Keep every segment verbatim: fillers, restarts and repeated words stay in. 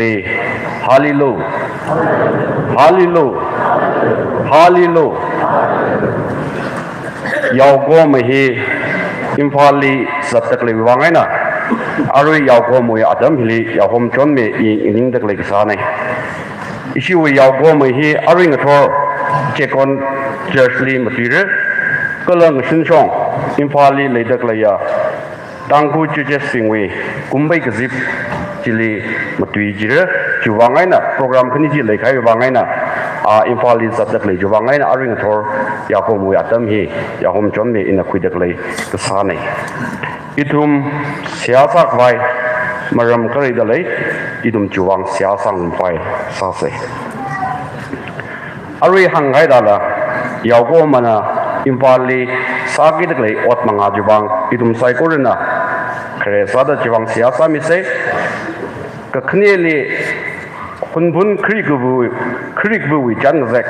Hallelujah. Hallelujah. Hallelujah. Yaokahoma hi Imphalli zatda khaleiwui vang eina, arui yaokahomawui atam hili yaohom chonmi i nganingda khalei kasāna. Ishiwui yaokahoma hi arui ngathor Checkon Churchli matuira, kala ngasunshong Imphalli leida khaleiya Tangkhul churchesbingwui kumvai kazip chili matui jira, chiwui vang eina program khani chi leikahai vang eina, a, Imphalli zatda khalei chiwui vang eina arui ngathor yaokahomawui atam hi yaohom chonmi ina khuida khalei kasāna. Ithum seihā sākhavai maram khareida lei, ithum chiwui vang seihā sāngarumpai sāsa. Arui hāngkahai thāda, yaokahomana Imphalli sākida khalei ot manga chiwui vang ithum saikorana khare sāda chiwui vang seihā sāmisa. Kakhaneli Hunphun kharikavawui, kharikavawui chān ngazek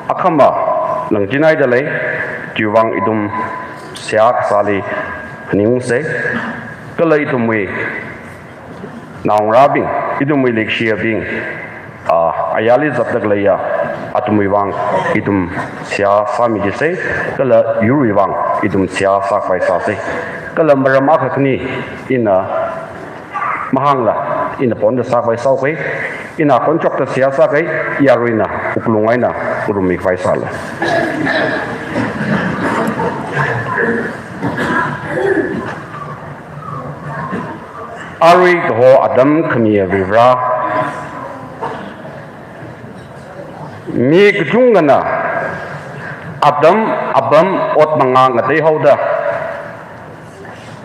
akhama langchinhaida lei, chiwui vang ithum seihā kasāli phaningungsa. Kala ithumwui naongarābing, ithumwui leikashiyabing, a, ayarli zatda khaleiya athumwui vang ithum seihā sāmi jisa, kala yurwui vang ithum seihā sākhavai sāsa. Kala maram akha khani ina mahāngla, ina ponda sākhavai sāuka, ina konchokta seihā sāka, yaruina wuklung eina ngarummi khavai sālu. Arui kaho atam khamiya Varivara, mi kachungkhana atam apam ot manga ngateihaoda,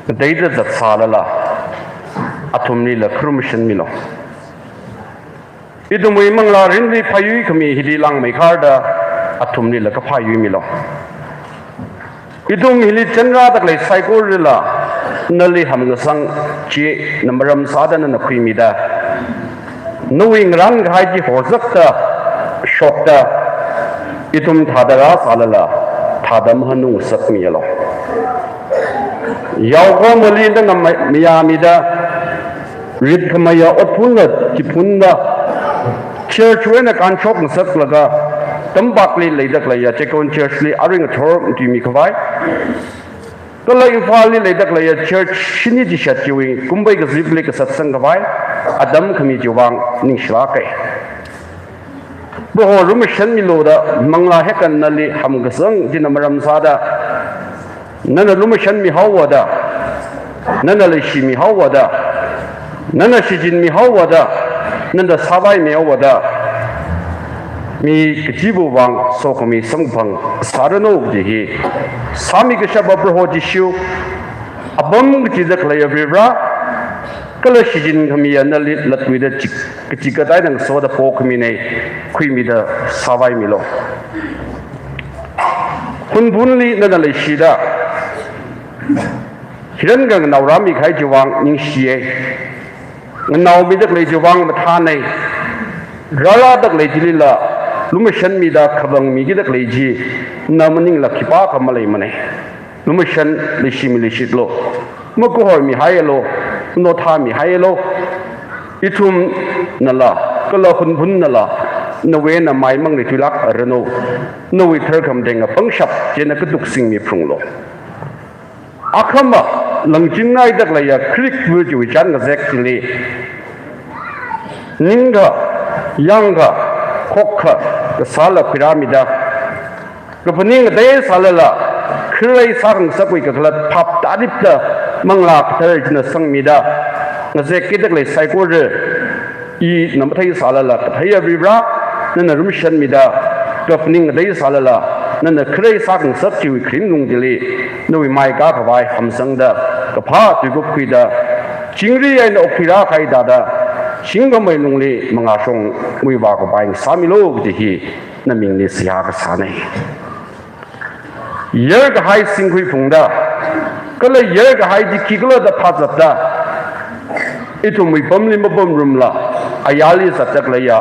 ngateida zatsālala, athumlila kharum shanmilu. Ithumwui manglā rinli phāyui khami hili langmeikharda athumlila kaphā yuimilu. Ithum hili chānrāda khalei saikorala nali hamkasang chi namaram sāda nana khuimida, nawui ngarānkahai chi horzakta, shokta, ithum thāda rāsālala, thāda mahanung ngasakmilu. Yaokahomali nana ma-, mayāmida, ritkhameiya otphunla, chiphunla, churchwui eina kānshok ngasaklaga, tampakli leida khaleiya Checkon Churchli arui ngathor matuimi khavai, kala Imphalli leida khaleiya church shini chishat chiwui kumvai kazipli kasatsang khavai atam khami chiwui vang ningshilāka. Proho lumashanmilu da, manglā hekkan nali hamkasang china maram sāda, nana lumashanmihaowa da, nana leishimihaowa da, nana shichinmihaowa da, nana sāvaimihaowa da, mi kachiva̱wui vang sokhami samkaphang sāranu kaji hi sāmi kashapa Proho Jishu, apam kachida khaleiya Varivara, kala shichin khamiya nali latluida chik, kachikathā eina ngasoda pokhamina, khuimida sāvaimilu. Hunphunli nana leishida, hiran khanganao rāmikahai chiwui vang ningshiya. Nganaomida khalei chiwui vang mathāna. Rārāda khalei chilila lumashanmida khavangmikida khalei chi, na maningla khipākha maleimana. Lumashan, leishimi leishitlu. Makahormihaialu, manothāmihaialu. Ithumnala, kala Hunphunnala, nawui eina maimang leithuilākranu. Nawui tharkhamatenga pangshap china katuksingmi phalunglu. Akhama, langchinhaida khaleiya kharikva chiwui chān ngazek chili, ningkha, yangkha, khokkha kasāla khuirāmida, kaphaning ngatei sālala, kharei sākhangasakwui kakhalat phap tāripda, Manglā Kathara china sangmida, ngazekkida khalei saikora, ina mathei sālala katheiya Varivara, nana lumashanmida, kaphaning ngatei sālala, nana kharei sākhangasak chiwui kharing lung chili, nawui mai kākhavai hamsangda, kaphā tuikup khuida, chingri eina okkhuirākahai thāda, singkhamei lungli mangāshongwui vākapai ngasāmilu kaji hi, namingli seihā kasāna. Yarkahai singkhui phungda, kala yarkahai chi khikhala da phāzatda, ithumwui pamli mapamrumla, ayarli zatda khaleiya,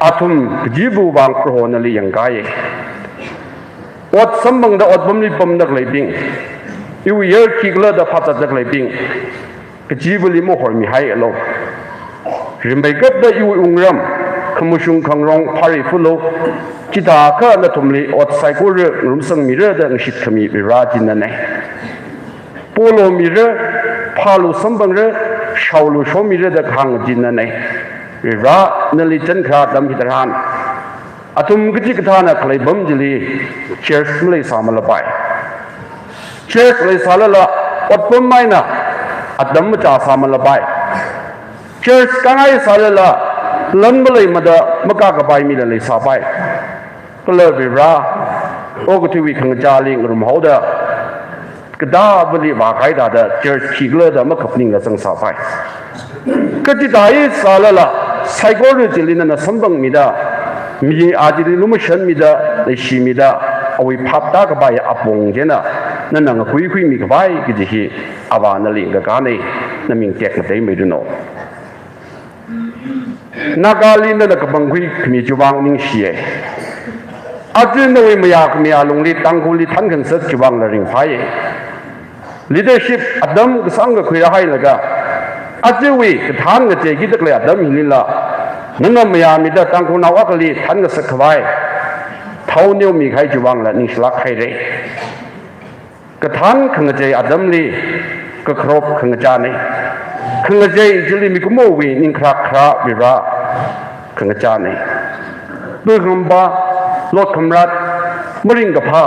athum kachiva̱wui vang Proho nali yangkāya. Ot samphangda otpamli pamda khaleibing, iwui yar khikhala da phāzatda khaleibing, kachiva̱li mahormihaialu. Ringphākapta iwui wungram, khamashung khangarong phāri phulu, chithākha nathumli ot saikora ngarumsangmira da ngashit khami Vare china nei. Polu mira, phālu samphangra, shaolu shomira da kahāng china nei. Vare nali chānkharā atam hitharan, athum kachikathāna khalei apam chili church maleisā malapai. Church leisālala otpam eina atam machāsā malapai. Church kangai sālala lan maleimada makā kapai mila leisāpai. Kala Vare, okathuiwui khangachāli ngarumhaoda, kathāvali vākahai thāda church khikhala da makhap ningla zangsāpai. Kachithā sālala, saikora chili nana samphangmida, mi a chili lumashanmida, leishimida, awui phap tākapaiya apong china nana ngakuikhuimi kapai kaji hi Avā nali ngakā nei, naming tekmatei meiranu. Nagali nana kapangkhui khami chiwuivang ningshiya. Aja nawui mayā khami alungli Tangkhulli thankhangasak chiwuivangla ringphāya. Leadership atam kasāngkha khuirāhailaga, ajawui kathān ngacheikida khalei atam hilila, nana mayāmida Tangkhulnao akhali thankhangasak khavai thao neomikahai chiwuivangla ningshilāk haira. Kathān khangachei atamli kakharop khangachā nei. Khangachei chili mikumowui ningkharak kharā Vare khangachā nei. Puikhampā, lotkhamrat, maringkaphā,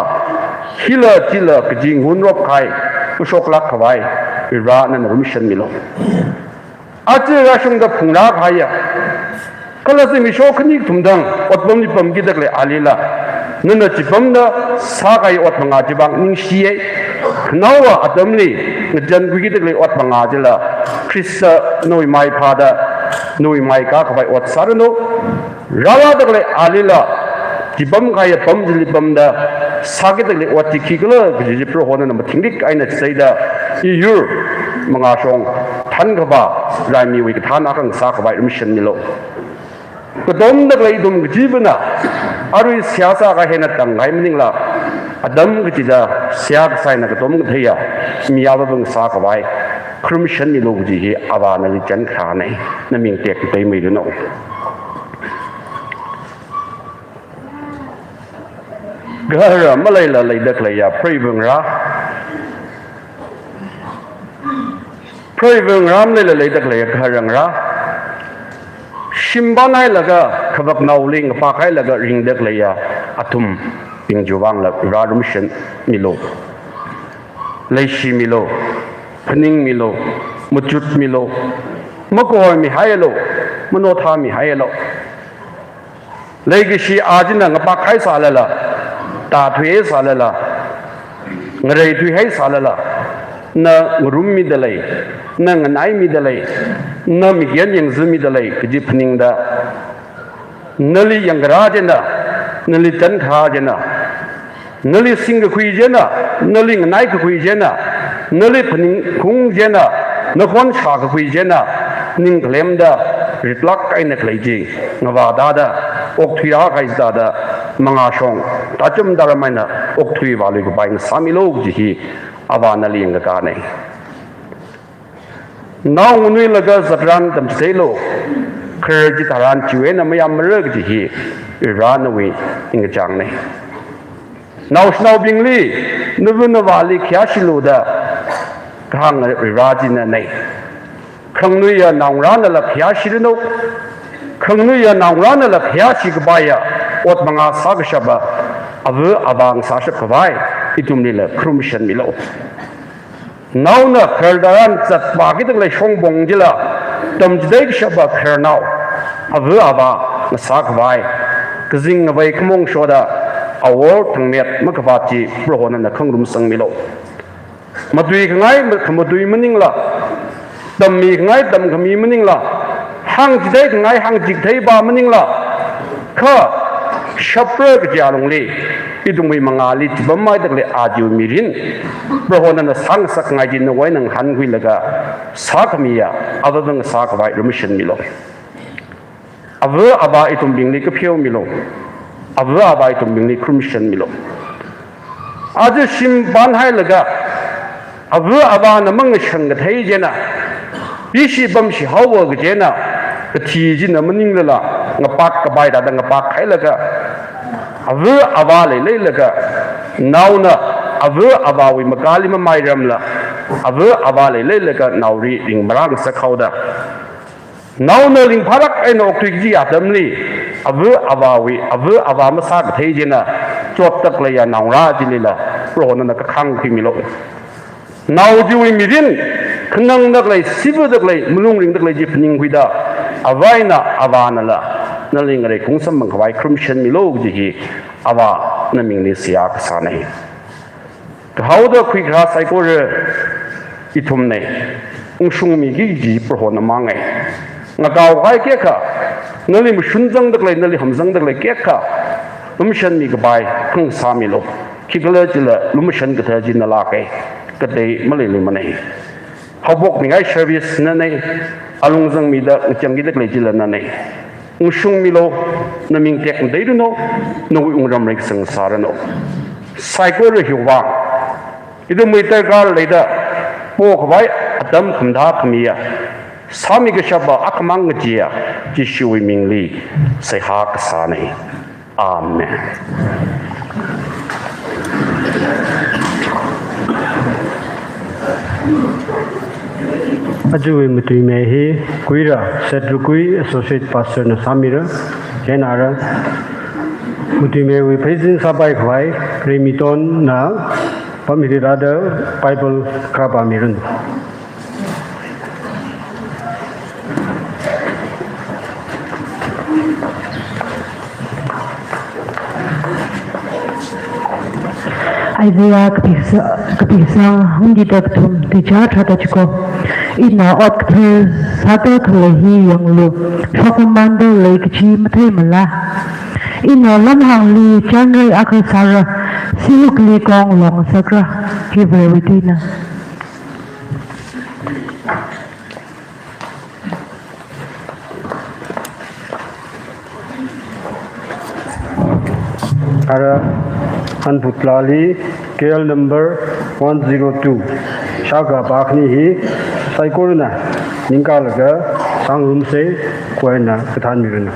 hila chila kaji ngunrop kahai mashoklāk khavai Vare nana ngarumshanmilu. Aja rāshungda phungrākahaiya, kala zimiksho khani kathum thang otpamli pamkida khalei alila, nana chipamda sākahai ot mangā chiwuivang ningshiya. Khanaowa atamli ngachankhuikida khalei ot mangā chila, Khrista nawui mai phāda, nawui mai kā khavai ot sāranu. Rāvāda khalei alila, chipamkahaiya apam chili pamda sākida khalei ot chi khikhala kaji chi Prohona nana mathingrik eina chitheida, iyur mangāshong thankhavā raimiwui kathāna khangasā khavai ngarumshanmilu. Katomda khalei ithum kachivana arui seihā sākahai eina tangkahai maningla, atam kachida seihā kasā eina katom katheiya mi avāva ngasā khavai ngarumshanmilu kaji hi Avā nali chānkharā nei, naming tekmatei meiranu. Gahara maleila leida khaleiya preiva ngarā. Preiva ngarā maleila leida khaleiya gahara ngarā. Shim pānhailaga khavaknaoli ngapākhailaga ringda khaleiya athumbing chiwuivangla Vare ngarumshanmilu. Leishimilu, phaningmilu, machutmilu, makohomihaialu, manothāmihaialu. Leikashi a china ngapākhai sālala, tāthuihai sālala, ngareithuihai sālala, na ngarummida lei, na nganaimida lei, na mikyan yangzamida lei kaji phaningda, nali yangkharā china, nali chānkharā china, nali singkakhui china, nali nganaikakhui china, nali phaningkhaung china, nakhon shākakhui china, ning khalemda ritlāk eina khalei chi ngavā thāda, okthui rākahai thāda, mangāshong tāchum tāram eina okthui vālui kapai ngasāmilu kaji hi Avā nali ngakā nei. Nao nganuilaga zatran tamchitheilu, kharar chitharan chiwui eina mayāmmara kaji hi Vare nawui ningkachāng nei. Naoshinaobingli, nava navāli khayāshilu da kahāng Vare china nei. Khanuiya naongarānala khayāshiranu, khanuiya naongarānala khayāshi kapaiya ot mangā sākashapa ava avā ngasāshap khavai ithumlila ngarumshanmilu. Naona kharar tharan zatpākida khalei shongpong chila, tamchithei kashapa khararnao, ava avā ngasā khavai, kazing ngavei khamong shoda, awor thangmet makhavāt chi Prohona nana khangarumsangmilu. Matuikhangai khamatui maningla, tammikhangai tamkhami maningla, hāngchitheikhangai hāngchitheipa maningla, kha shapra kaja lungli, ithumwui mangāli chipamhaida khalei aja mirin, Prohona nana sāngasakngai chi nawui eina ngahānkhuilaga sākhamiya, avāva ngasā khavai ngarumshanmilu. Ava avā ithumbingli kapheomilu. Ava avā ithumbingli ngarumshanmilu. Aja shim pānhailaga, ava avāna mangashang kathei china, ishi pamshi haowa kajina, Kathi china maninglala, ngapak kapai thāda ngapak hailaga, ava avā leileilaga, naona ava avāwui makali mamairamla, ava avā leileilaga naoli ringmarāngasak haoda, naona ringphālāk eina okthui kaji atamli, ava avāwui, ava avā masākathei china chotda khaleiya naongarā chilila, Prohona kakhāng khuimilu. Nao chiwui mirin, khanangda khalei, sivuda khalei, malung ringda khalei chi phaningkhuida, avā eina avānala nali ngarei khaung samphang khavai kharumshanmilu kaji hi, Avā namingli seihā kasāna. Kahaoda khuikharā saikora ithumna. Ungshungmiki kaji Prohona mangna. Ngakaokahai kayākha, nali mashun zangda khalei, nali ham zangda khalei kayākha, lumashanmi kapai hāngsāmilu. Khikhalajila lumashan kathā chi nalāka, katei maleileimana. Haophokmingai service nana, alung zangmida ngachangkida khalei chila nana. Ungshungmilu, naming tekmateiranu, nawui wungram reikasang sāranu. Saikora hiwui vang, ithumwui darkar leida pokhavai atam khamathā khamiya, sāmi kashapa akhamang ngacheeya Jishuwui mingli seihā kasāna. Amen. Ajawui matuimei hi Kuira Setrukui Associate Pastor na sāmira, chieina ara matuimeiwui pheizing sāpai khavai Remitonna pamhili rāda Bible kharā pāmiranu. Isaiah kapi kasā, kapi kasā, hangdi da kathum, tuizā tharāda chiko. Ina ot kathar sāda khalei hi yanglu, shokmamānda lei kaji matheimala. Ina lamhāngli chānrei akha sāra, sihukli kong longngasakra, hi Varewui tuina. Ara hanphut lali K L number one zero two. Shākha pākhani hi saikorana ningkalaga sāngarumsa, Prohona kathānmiranu.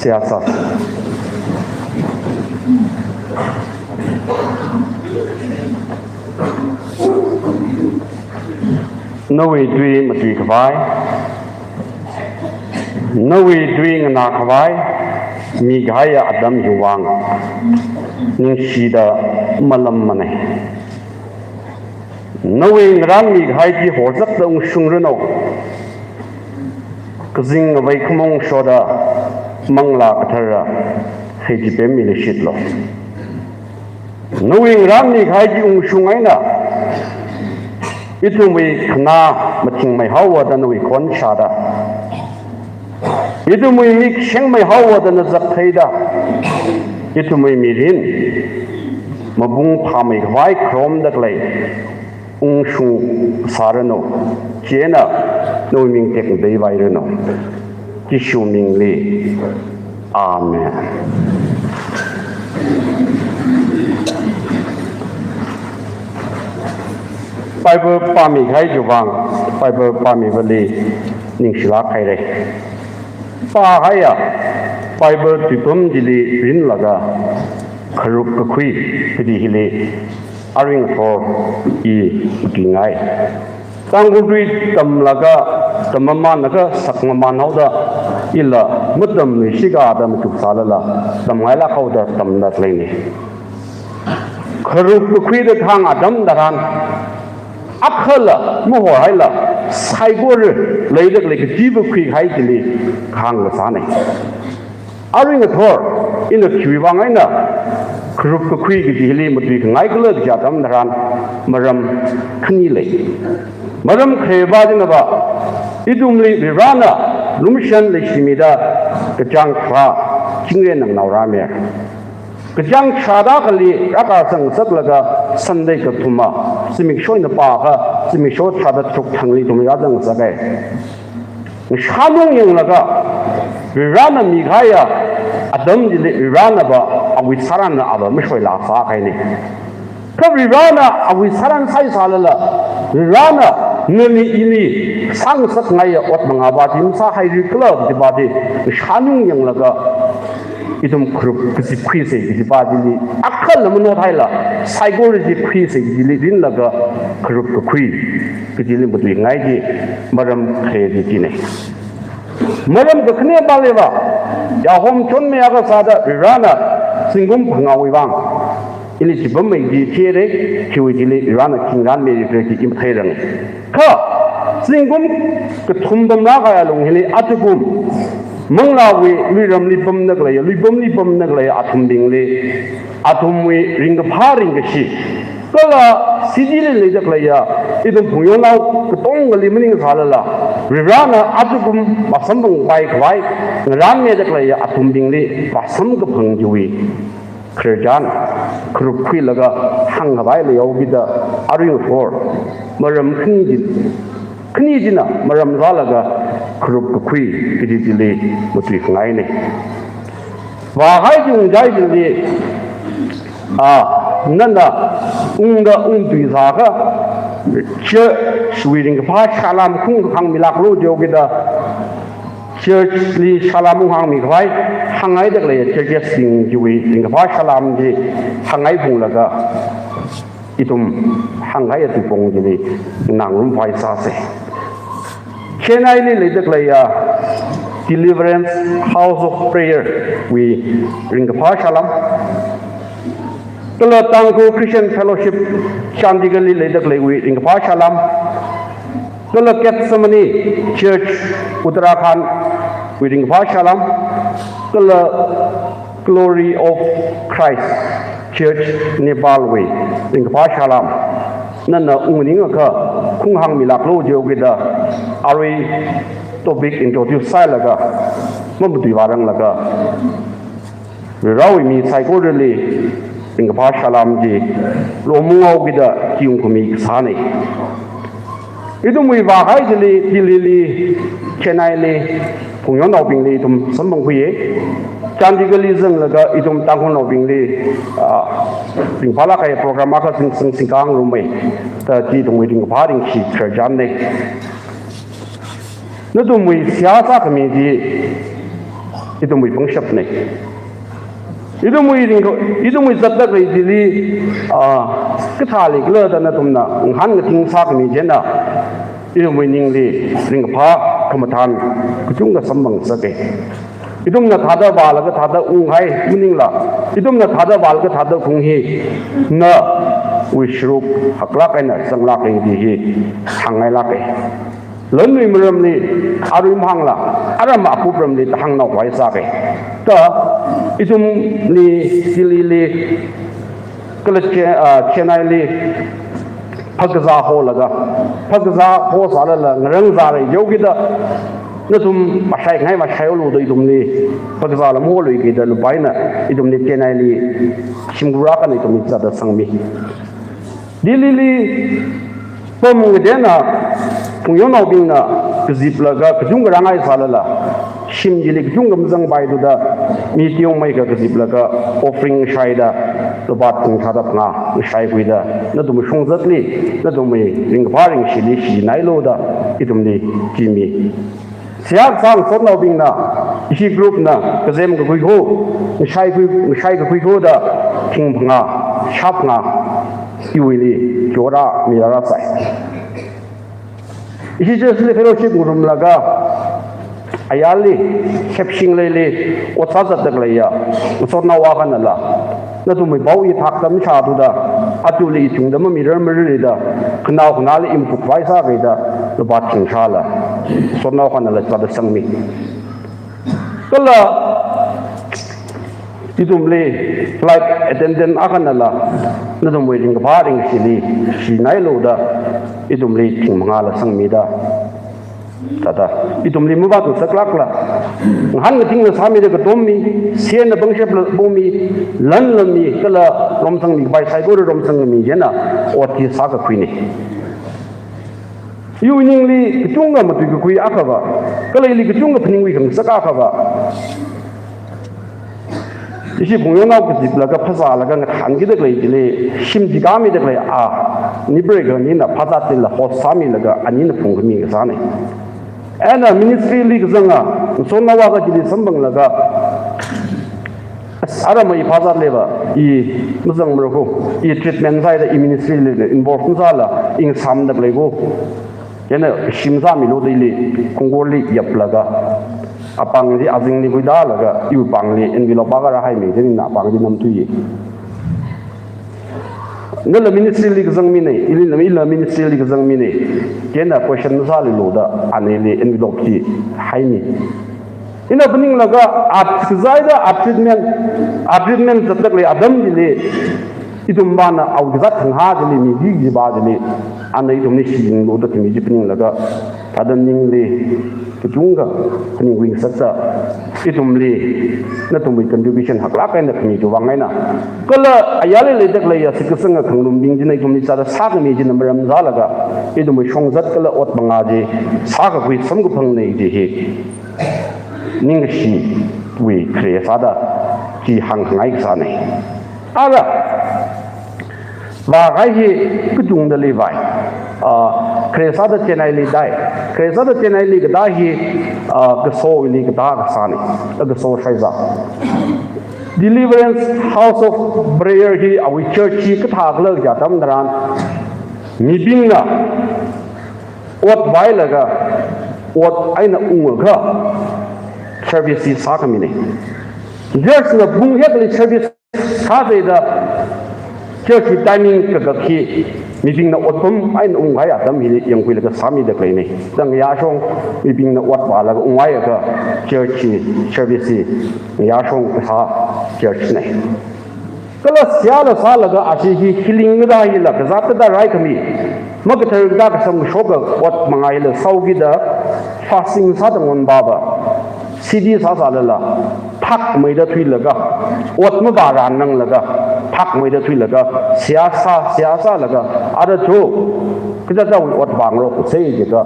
Seihā sā. Nawui tui matuikhavai, nawui tui nganākhavai mikahaiya atam hiwui vang ningshida malammanei. Nawui ngarānmikahai chi horzakta ungshungranu. Kazing ngavei khamong shoda Manglā Kathara hei chipemmi lishitlu. Nawui ngarānmikahai chi ungshung eina ithumwui khanā mathingmei haowa da nawui khon shāda, ithumwui mik shengmei haowa da na zaktheida, ithumwui mirin mapung phāmeikhavai kharomda khalei ungshung sāranu. Chieina nawui ming tekngateivai ranu. Jishu mingli. Amen. Bible pāmikahai chiwui vang, Bible pāmivali ningshilāk haira. Pāhaiya Bible tuipam chili rinlaga kharup kakhui kaji hili arui ngathor i tuingai. Tangkhul tui tamlaga, tammamanlaga sakmaman haoda ila matamluishikada matup sālala tamngailāk haoda tamda khaleina. Kharup kakhuida kahāng atam tharan, akhala mahorhaila saikora leida khalei kachiva khuikahai chili kahāng kasāna. Arui ngathor ina khiwui vang eina kharup kakhui kaji hili matuikhangai khala kaja atam tharan maram khani lei. Maram khareva chinava, ithumli Varivarana lumashan leishimida kachāng tharā chingri nganao rāmira. Kachāng tharāda kali rākazang ngasaklaga Sunday kathuma zimiksho eina pākha zimiksho tharāda tharuk thangli ithum rāzang ngasakai. Ngashanung yanglaga Varivarana mikahaiya atam chili Varivaranava awui tharanna ava mashoilāk sākahaina. Kha Varivarana awui tharan saisālala, Varivarana nali ili sāngasakngaiya ot mangava chi masāhairikhala kajiva chi ngashanung yanglaga ithum kharup kachi khuisa kajiva chili akhala manothaila saikora chi khuisa kajili rinlaga kharup kakhui kajili matuingai chi maram khare chi china. Maram kakhaneva leiva, yahom chonmei akha sāda Varivarana zingkum phangāwui vang ili chipammei chi theira, chiwui chili Varivarana khi ngarānmeira kaji i matheiranga. Kha zingkum kathum pamlāk kahaiya alung hili athum Manglāwui luiramli pamda khaleiya, luipamli pamda khaleiya athumbingli, athumwui ringkaphā ringkashi, kala city li leida khaleiya ithum phungyongnao katongali maningsālala, Varivarana athum vāsamphangpaikhavai ngarānmeida khaleiya athumbingli vāsamkaphang chiwui khararchan kharup khuilaga hāngkhavai leihaokida arui ngathor maram khani chi, khani china maram rālaga kharup kakhui kaji chili matuikhangaina. Vāhai chi ungchai chili, a, nana ungda ungtui sākha church wui ringkaphā salām khung hāngmilāklu jihaokida, church li salām ung hāngmikhavai hāngngaida khaleiya churches bing chiwui ringkaphā salām chi hāngngai phunglaga ithum hāngkahaiya tuipong chili nganāngarumpai sāsa. Chennai li leida khaleiya Deliverance House of Prayer wui ringkaphā salām, kala Tangkhul Christian Fellowship Chandigarh li leida khaleiwui ringkaphā salām, kala Gethsemane Church Uttarakhand wui ringkaphā salām, kala Glory of Christ Church Nepal wui ringkaphā salām nana ungningakha khung hāngmilāklu jihaokida arui topic introduce sāhailaga mamatuivāranglaga Varivarawui mi saikorali ringkaphā salām chi lomungaokida chi ungkhami kasāna. Ithumwui vāhai chili Delhi li, Chennai li phungyonnaobingli ithum samphangkhuiya. Chandigarh li zanglaga ithum Tangkhulnaobingli, ah, ringphālāk kahai program akha sing sing singkhangarumai. Ta chi ithumwui ringkaphā ringkashi khararchanna. Nathumwui seihā sākhami chi ithumwui pangshapna. Ithumwui ringkha, ithumwui zatda khalei chili, ah, kathāli khala da nathumna ngahānkathing sākhami chieina, ithumwui ningli ringkaphā khamathān kachungkha samphang sāke. Ithumna thāda vālaga thāda unghai maningla, ithumna thāda vālaga thāda phung hi nawui sharuk haklāk eina zanglāke kaji hi hāngngailāke. Lanwui maramli, arui mahāngla, aram apupramli tāhāngnaokhavai sāke. Kha ithumli, Delhili, kala Che-, ah, Chennai li phakazā holaga, phakazā hosālala ngarāngzāra jihaokida, nathum mashaingai mashaihaolu da ithumli phakazāla maholui kida lupā eina ithumli Chennai li shimkhur akha eina ithumli zāda sangmi. Delhili pam ngatena phungyongnaobingna kaziplaga kachungkha rāngai sālala, shim chili kachungkha mazangpai thuda, mi tiyong maikha kaziplaga offering shaida, lupā thing thāda phangā shaikhuida, nathum shongzatli, nathumwui ringkaphā ringshili shinailu da ithumli chimi. Seihā kasā ngasotnaobingna, ishi group na kazem kakhui kho, ngashaikhui, ngashaikakhui kho da, thing phangā, shā phangā, iwuili, chora, mi rāra sai. Ishi church li fellowship ngarumlaga, ayarli, Shepshing leili, ot sāzatda khaleiya, ngasotnao akhanala, nathumwui pao i thaktam shāthuda, athumli ithumda mamirar maririda, khanao khanāli i makupvai sāke da, lupā thing shāla, ngasotnao akhanala zāda sangmi. Kala, ithumli flight attendant akhanala, nathumwui ringkaphā ringshili, shinailu da, ithumli thing mangāla sangmida. Thāda, ithumli mavātngasaklākla, ngahānkathingla sāmida katommi, sena pangshapla pomi, lanla mi, kala romsangmi kapai saikora romsangmi chieina, ot hi sākakhuina. Iwui ningli kachungkha matuikakhui akhava, kala ili kachungkha phaningkhui khangasak akhava, ishi phungyongnao kaziplaga phazālaga ngathānkida khalei chili, shim chi kāmida khalei a, ni preigahar anina phazā chila host sāmilaga anina phungkhami kasāna. Eina ministry li kazanga, ngasotnao akha chili samphanglaga, as, aram i phazātliva, i mazangmara kho, i treatment sāida i ministry li involve masāla, i ngasāmda khalei kho. Chieina shim sāmilu da ili, khongkorli yaplaga, apāng chi azingli khuidalaga, iwui pāngli envelope akha rāhaimi, chieina apāng chi namthuiya. Nala ministry li kazang mina, ili na ila ministry li kazang mina. Chieina question masāluilu da, ana ili envelope chi haimi. Ina phaninglaga, a kazāda, a treatment, a treatment zatda khalei atam chili, ithumvana awui kazāt thangha chili, mi chi chi va chili, ana ithumli shinglu da khami chi phaninglaga, thāda ningli, kachungkha, phaningkhui ngasakta, ithumli, nathumwui contribution haklāk eina khami chiwui vang eina. Kala ayarli leida khaleiya shitkasanga khangarumbing china ithumli zāda sākhami china maram sālaga, ithumwui shongzat kala ot mangā chi, sākakhui samkaphangna chi hi, ningshiwui khare sāda, chi hāngkhangai kasāna. Ara, vākahai hi kachungkhali vāi. Ah, khare sāda Chennai li tāi. Khare sāda Chennai li katā hi, ah, Kasowuili katā kasāna. Ah, Kasowa Shaiza. Deliverance House of Prayer hi awui church hi kathākhala kaja atam tharan, mibingna ot vālaga, ot eina ungakha, service hi sākhamina. Church na pung hekli service sāsāda, church hi timing kakak hi, mibingna otpam eina ungkahai atam hili yangkhuilaga sāmida khaleina. Tangkhayāshong, mibingna ot vālaga ungvāakha, church hi, service hi, ngayāshong kasā church na. Kala seihāla sālaga ashi hi healing kathā hila kazāt kathā raikhami, makathar kathā kasam kashoka ot mangā hila sāhaokida, fasting sāda ngon vāva, siti sāsālala, phakmeida thuilaga, ot mavāranranglaga, phakmeida thuilaga, seihā sā, seihā sālaga, ara cho, kachichāwui ot vāngaroksa jiakha,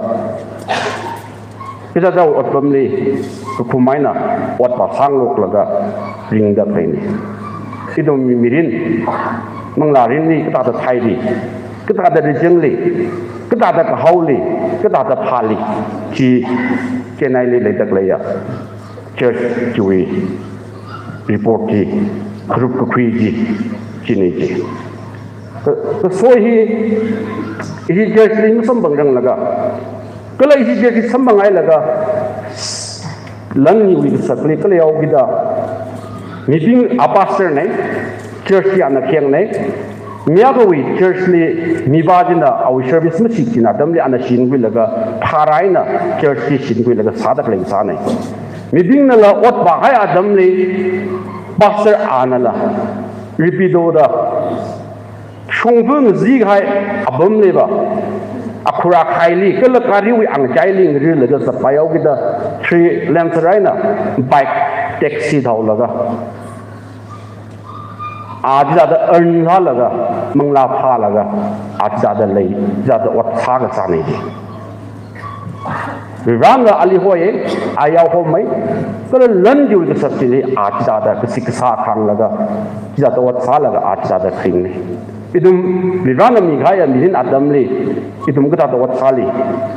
kachichāwui otpamli, kakhum eina ot vāsāngaroklaga ringda khaleina. Ithum mi, mirin, manglā rinli, kathāda theili, kathāda rijangli, kathāda kahaoli, kathāda phāli, chi Chennai li leida khaleiya church chiwui report chi, group kakhui chi, china chi. Ka, kasoi hi, hi church li masamphang ranglaga, kala hi church li samphang hailaga, lan niwui kasakli kala yaokida, mibing a pastor na, church li ana kheng na, mi akhawui church li mipā china awui service mashit china atamli ana shinkhuilaga, phara eina church li shinkhuilaga sāda khalei sāna. Mibingnala ot vāhai atamli, pastor anala, rapido da, shongfa ngazi kahai apam leiva, akhura khaili, kala gariwui angchaili ngarilaga zatvai haokida, three lanes eina, bike, taxi thaolaga, a chithāda earn sālaga, manglā phālaga, a chithāda lei, chithāda ot sākasāna chi. Varivarana ali hoi, a yao homai, kala lan chiwui kasak chili, a chithāda kasik kasā khanglaga, chithāda ot sālaga, a chithāda khingna. Ithum Varivarana mikahaiya mirin atamli, ithum kathāda ot sāli,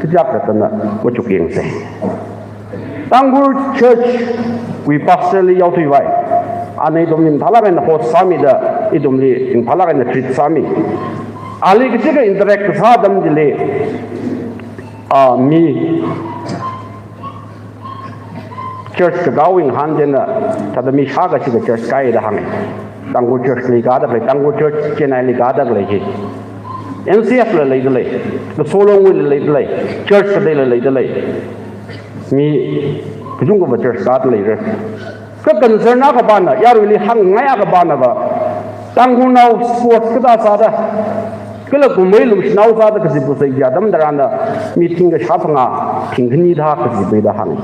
kajiak kathāna machuk yangsa. Tangkhul Church wui pastor li yaothuivai. Ana ithumli mathālāk eina host sāmida, ithumli mathālāk eina treat sāmi. Ali kachika interact kasā atam chili, ah, mi church kakāwui ngahān china, thāda mi shākha chika church kāi da hānga. Tangkhul Church li kāda khalei, Tangkhul Church Chennai li kāda khalei hi. N C F la leida lei, kasolongwui la leida lei, church kateila leida lei. Mi kachungkhava church kāda leira. Kha concern akhapana, yaruili hāngngai akhapana va, Tangkhulnao sports kathā sāda, kala kumhei lumashanao sāda kazip kasā atam tharanna, mi thingkha shāphangā, thingkhani thā kazipda hānga.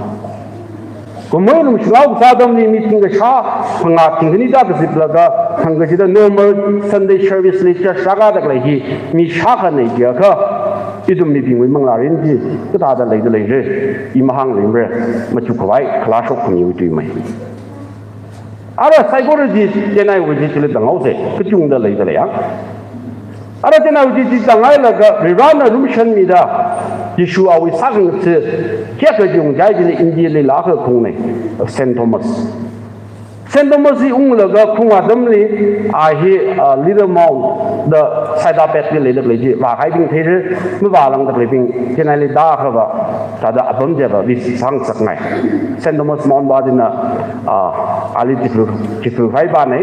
Kumhei lumashanao kasā atamli mi thingkha shāphangā, thingkhani thā kaziplaga, thangkachida normal Sunday service li church sākāda khalei hi, mi shākhana jiakha, ithum mibingwui manglārin chi, kathāda leida leira, i mahāngluimara, machukkhavai, khalashok khamiwui tuimei. Ara psychology Chennai wui chi chili tanghaosa, kachungda leida leiya. Ara Chennai wui chi chi tanghailaga, Varivarana lumashanmida, Jishu awui sākhangatha, kayākha chi ungchai chili India li lākha khungna, Saint Thomas. Saint Thomas hi unglaga khung atamli, a hi, ah, Little Mount da Hyderabad li leida khalei chi, vākahaibing theira, mavālāngda khaleibing, Chennai li tākhava, thāda apam chiva, vis sāngasakngai. Saint Thomas Mount va china, ah, ali chifu, chifu khavai vana,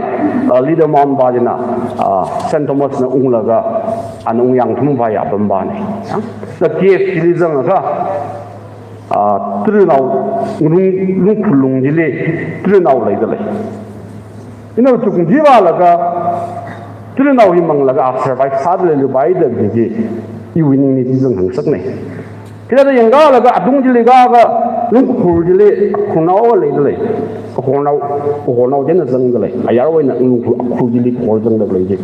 ah, Little Mount va china, ah, Saint Thomas na unglaga, ana ungyāng thumvai apam vana. Ya? The cave chili zangakha, ah, trinao, lung, lungphul lung chili, trinao leida lei. Ina chukung chi vālaga, trinao hi manglaga, a survive sāda leilupai da chi, iwui ningli chi zanghāngsakna. Chithāda yangkālaga, atung chili kākha, lungkhur chili, khurnao leida lei. Khurnao, khurnao china zangda lei. Ayarwui eina lungkhur, khur chili khur zangda lei chi.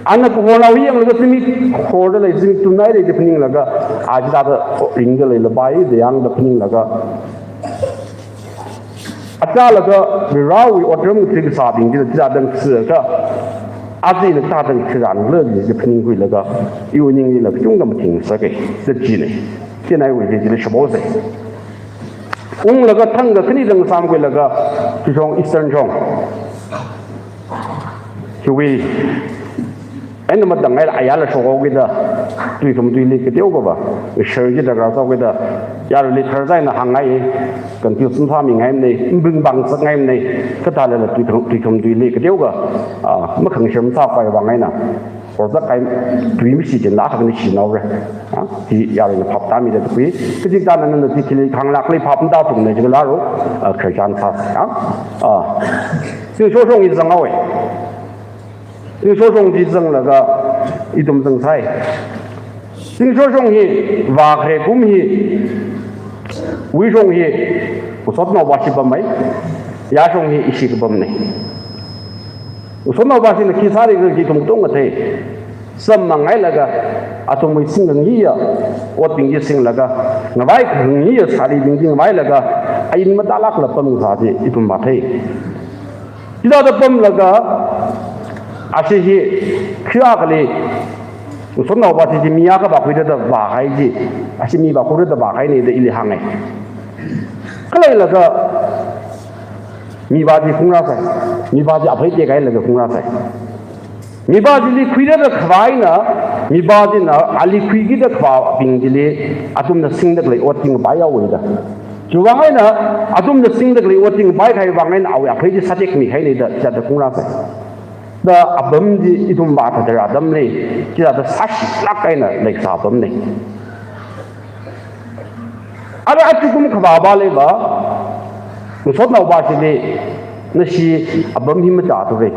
Ana kahornao hi yanglaga zimik horda lei, zimik tumnai lei da phaninglaga, a chithāda ringda leilapai da yangda phaninglaga. Achālaga Varivarawui otram ngathar kasābing chithāda ngathar ka, aja ina kathāda ngathar rānla da phaningkhuilaga, iwui ninglila kachungkha mathingsa kei, da china. Chieina iwui chi chili shaposa. Unglaga thangkha khani dang sāmkhuilaga, chi shong Eastern shong. Hiwui, eina madangngaila ayarla shokhaokida, tuithum tuili kateokha va, share chi darkar sāhaokida, yaruili khararchāna hāngngai, confuse masāmingaimana, mbing bang sāngaimana, kathālala tuithum, tuithum tuili kateokha, ah, makhangashar masāpai vang eina, horzakhai tui mashichinla akhak ni shinaora. Ah, hi yaruina phap tāmida tukhui, kachikathāna nana chi thili khanglākli phap matāthumna jikha laro, ah, khararchān sāsa, ah. Ah. Zingsho shong hi zanghaowa. Zingsho shong chi zanglaga ithum zangsai. Zingsho shong hi vākhare kum hi, wui shong hi, usotnao vāshi pamhai, ya shong hi ishi kapamna. Usotnao vāshina khi sāri khala chi ithum katonga thei. Samphang hailaga, athumwui singkhangayiya otbing chi singlaga, ngavai khangayiya sāribing chi ngavailaga, ain matālākla pamngasā chi ithum vāthei. Chithāda pamlaga, ashi hi, khi akhali, usotnao vāshi chi mi akha vākhuida vāhai chi, ashi mi vākhuida vāhaina da ili hānga. Khaleilaga mipā chi khaungarā sai. Mipā chi aphei tekahailaga khaungarā sai. Mipā chili khuirāda khavai eina, mipā china ali khuikida khavābing chili athumna singda khalei ot chi ngapaihaowa da. Chiwui vang eina athumna singda khalei ot chi ngapai kahai vang eina awui aphei chi sātekmihaina da, chithāda khaungarā sai. Da apam chi ithum vāthatda rā atamli, chithāda sāshilāk eina leisā apamna. Ara achukum khavā pāli va, ngasotnaopā chili, nashi apam hi machāthura,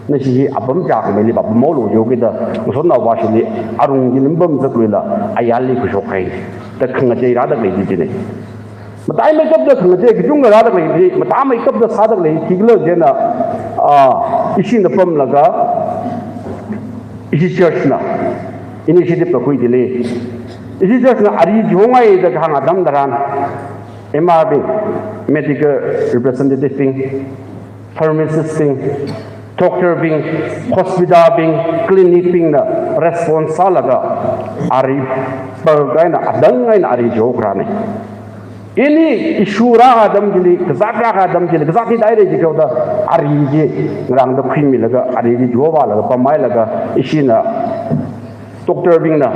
nashi hi apam chākhameili va pamhaolu jihaokida, ngasotnaopā chili arung chi lim pamzakluila, ayarli khuishokhai, da khangachei rāda khalei chi china. Mataimeikapta khangachei kachungkha rāda khalei chi, mataimeikapta sāda khalei chi kala chieina, ah, ishina pamlaga, ishi church na initiative kakhui chili, ishi church na ari chihongaida kahāng atam tharan, M R bing, medical representative bing, pharmacist bing, doctor bing, hospital bing, clinic bingna response sālaga, ari pal kahaina, adang eina ari chihokharāna. Any issue rākahai atam chili, kazāt rākahai atam chili, kazāt hi dai lei jihaoda, ari chi ngarāngda khuimilaga, ari chi chihovālaga, pamhailaga, ishina doctor bingna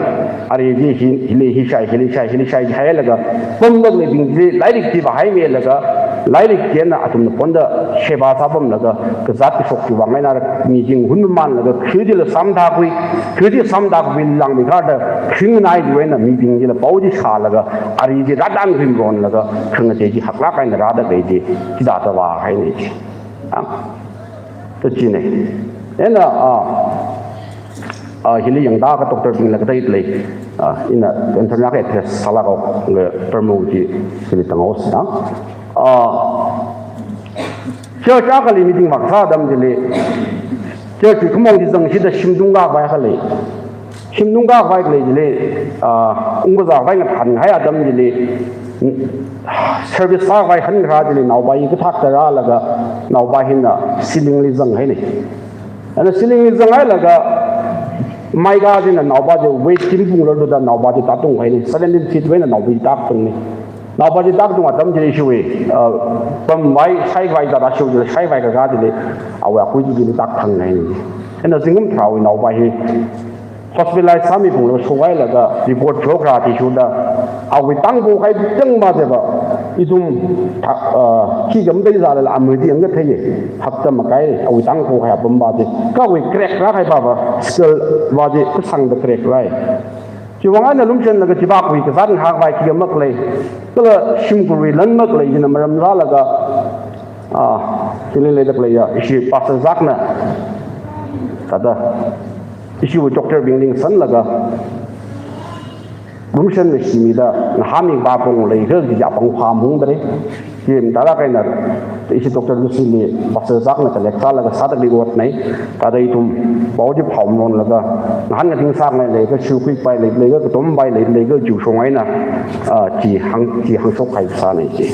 ari chi hi, hili hi shai, hili shai, hili shai hailaga, pamda khaleibing chili lairik chi vāhaimilaga, lairik chieina athumna ponda sheba sāpamlaga, kazāt kashok chiwui vang eina mi chi ngahun mamanlaga, khi chila samda khui, khi chi samda khui langmi kharda, khi nganai chiwui eina mibing chila pao chi shālaga, ari chi rāthan khuimronlaga, khangachei chi haklāk eina rāda khalei chi, chithāda vāhaina chi. Ah. Da china. Eina, ah, ah, hili yangda kha doctor bingla kathei lei, ah, ina internal address sālākhaowa, permu chi hili tanghaosa na. Ah, church akhali meeting vākasā atam chili, church khamong chi zangshida shim tungkākhavai akha lei. Shim tungkākhavai khalei chili, ah, ungkazākhavai ngathānhai atam chili, service sākhavai hankharā chili, naopa hi kathakta rālaga, naopa hina ceiling li zanghaina. Ana ceiling li zanghailaga, maika china naopa chi weight chi mapunglaluda naopa chi tātunghaina, seventeen feet wui eina naopa chi tātungna. Naopa chi tātung atam chili ishiwui, ah, pamvai, shaivai zāda ishiwui chili, shaivai kakā chili, awui akui chi chili tāthanghaina. Eina zingkum tharāwui naopa hi hospitalize sāmi phunglaga shokhailaga report chokra athishurda, awui tangpokahai tangva chiva, ithum, ah, khi kam dai zalala amui di ang kathei, hakta makai, awui tangpokahai apam va chi, kha awui crack rākahai va va, skull va chi, kasāngda crack rāi. Chiwui vang eina lumashanlaga chivākwui kazāt ngahānkhavai khikha makhalei, kala shimkhurwui lan makhalei china maram sālaga, ah, chili leida khaleiya, ishi Pastor Zakna, thāda, ishiwui doctor bingli ngasanlaga, lumashan mashimida, ngahānmi vāpung leikha kaji apong phāmung dare. Chi mathālāk eina, ishi Doctor Lucy li, Pastor Zakna collect sālaga sāda khalei otna, thāda ithum pao chi phāmronlaga, ngahān ngatei sāngai leikha, shukhui pai lei leikha, katom pai lei leikha, chiwui shong eina, ah, chi hāng, chi hāngshok kahai sāna chi.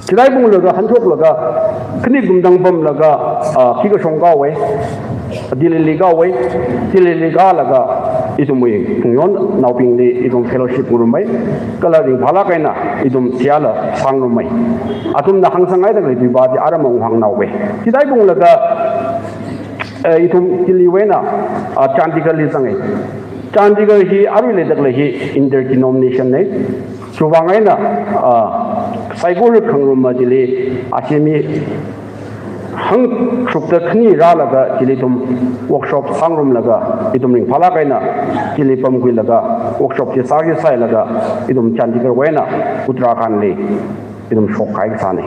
Chithāda phunglaga, hāngshoklaga, khani kum tang pamlaga, ah, khikha shong kahaowa, Delhi li kahaowa, Delhi li kālaga, ithumwui khangayonnaobingli ithum fellowship ngarumma, kala ringphālāk eina ithum seihāla sāngarumma. Athumna hāngsanghaida khalei tuiva chi aram unghangnao ve. Chithāda phunglaga, eh, ithum Delhi wui eina, ah, Chandigarh li zanga. Chandigarh hi arui leida khalei hi interdenomination na. Chiwui vang eina, ah, saikora khangarumma chili, ashi mi hangshokta khani rālaga chili ithum workshop sāngarumlaga, ithum ringphālāk eina chili pamkhuilaga, workshop chi sāki sālaga, ithum Chandigarh wui eina Uttarakhand li ithum shokkahai sāna.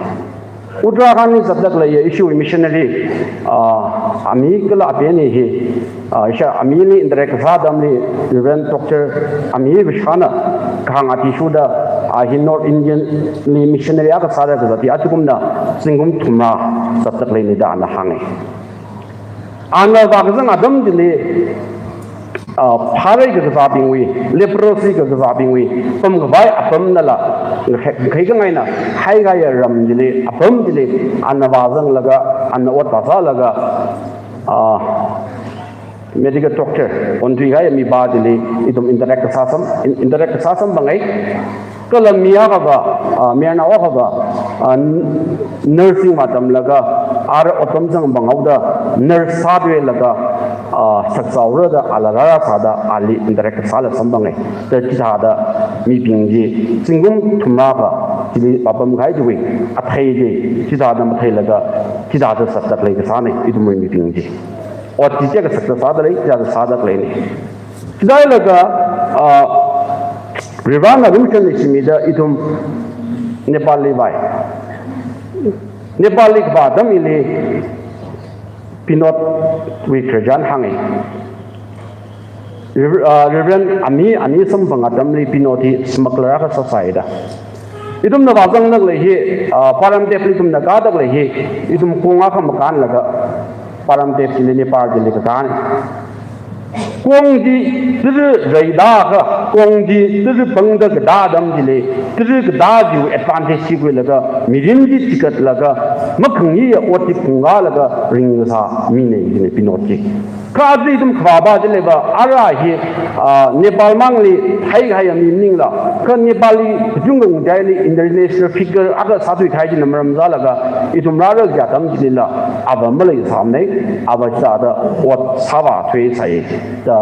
Uttarakhand li zatda khaleiya ishiwui missionary, ah, Ami kala Ape ani hi, ah, isha Amili interact kasā atamli Reverend Doctor Ami Vishana kahāng athishurda, ah, hi North Indian li missionary akha sāda kazat hi achukumda zingkum thumrā zatda khaleina da ana hānga. Ana vākazang atam chili, ah, pharei kakazābingwui, leprosy kakazābingwui pamkhavai apamnala, khai, khai kangaina, haikahaiya ram chili, apam chili, ana vāzanglaga, ana ot vāsālaga, ah, medical doctor, onthuikahai mipā chili, ithum interact kasā sam, in-, interact kasā samphanga. Kala mi akhava, ah, mayarnao akhava, ah, n-, nursing vātamlaga, ara otpam zangpamhaoda, nurse sāthuilaga, ah, sakzaora da, ala rāra sāda, ali direct sāla samphanga. Da chithāda mibing chi, zingkum thumrākha, chili vāpamkahai chiwui athei chi, chithāda matheilaga, chithāda sakda khalei kasāna, ithumwui mibing chi. Ot chi chiyākha sakda sāda lei, chithāda sāda khaleina. Chithālaga, ah, Varivarana ringshon leishimida ithum Nepalli vāi. Nepalli kavā atam hili Binodwui khararchan hānga. Rever-, ah, Reverend Ami, Ami samphang atamli Binod hi smuggler akha sāsai da. Ithumna vāzangda khalei hi, ah, Paramdevli ithumna kāda khalei hi, ithum kong akha makānlaga, Paramdev chili Nepal chili kakāna. Kong chi tara reida kha, kong chi tara pangda katā atam chili, tara katā chiwui advantage chi khuilaga, mirin chi chikatlaga, makhangayiya ot chi phungkālaga ringkasā mina, mina Binod chi. Kha aja ithum khavā pa chili va, ara hi, ah, Nepal mangli theikahaiya mi maningla, kha Nepalli kachungkha ngachaili international figure akha sāthuikahai china maram sālaga, ithum rāra kaji atam chilila, ava maleisāmana, ava chithāda ot sāvāthuisai da,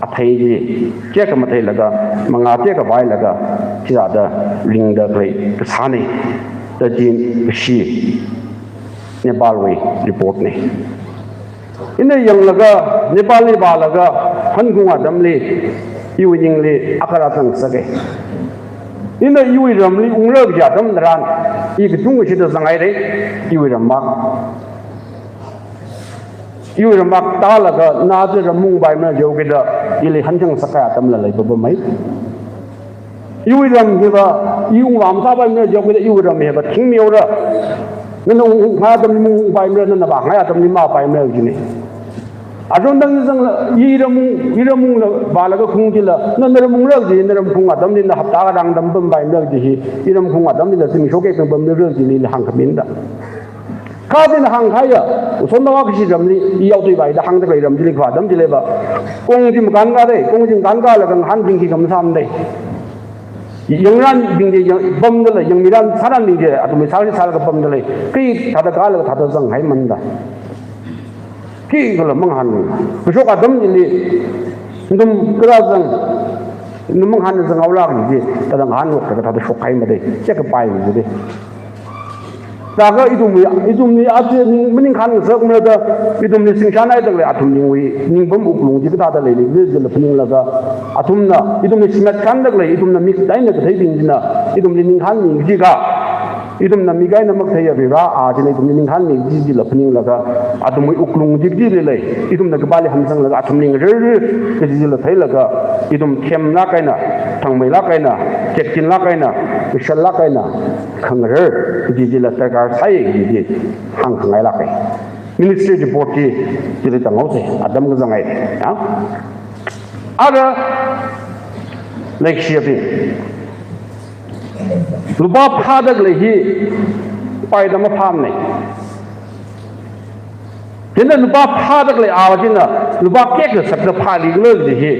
athei chi chiyākha matheilaga, mangā chiyākha vāilaga, chithāda ringda khalei kasāna, da chi kashi Nepalwui report na. Ina yanglaga, Nepalli vālaga, hanung atamli, iwui ningli akha rāzangngasaka. Ina iwui ramli ungra kaji atam tharan, i kachungkha shida zanghaira, iwui ram mak. Iwui ram mak tālaga, na chi ram ungpaimara jihaokida, ili hanchang sakkahai atamla leipapamei. Iwui ram hiva, i ungvā masāpaimara jihaokida, iwui ram hiva thingmihaora. Nana ungngai atamli maungpaimara, nana vāngai atamli mavāpaimara jina. Achon tangda zangla, i ram ung, i ram ungla vālaga khaung chila, na, na ram ungra kaji, na ram khaung atamli na hapta kachāng atam pampaimara kaji hi, i ram khaung atamlila zimiksho kek pam pamra kaji hili hāngkhamina da. Kha china hāngkahaiya, Usonnao kashi ramli, i yaothuipai da hāngda khalei ram chili kavā atam chili va, kong chi makānkā da, kong chi makānkālaga ngahānbing khi khamasāmana da. Yangrānbing chi yang, pamda lei, yangmirān sārānbing chi, athumwui sāshi sālaga pamda lei, khi thāda kālaga thāda zanghaimana da. Khikhala mangahān, kashok atam chili, nathum kharā zang, nathum mangahān zanghaora kaji chi, thāda ngahānlok thāda, thāda shokhaimana da, chiyākha paimana da. Laga ithumwui, ithumwui aja ning, maningkhan ngasakmara da, ithumli singshānhaida khalei athum ningwui, ningpam wuklung chi kathāda leili, kajila phaninglaga, athumna, ithumli shimetkanda khalei, ithumna mik eina katheibing china, ithumli ningkhanmi kaji kha, ithumna mik eina makatheiya Varivara a china ithumli ningkhanmi kaji chila phaninglaga, athumwui wuklung chi kajili lei, ithumna khipāli hamsanglaga, athumli ngarar, kaji chila theilaga, ithum themlāk eina, thangmeilāk eina, tekchinlāk eina, kashallāk eina, khangarar, kaji chila darkar sai kaji chi hāngkhangailāka. Ministry report chi, chili tānghaosa, atam kazanghai, ya. Ara, leikashiyabing, lupā phāda khalei hi, paida maphāmana. Chieina lupā phāda khalei a china, lupā kayākha sakda phālikhala kaji hi,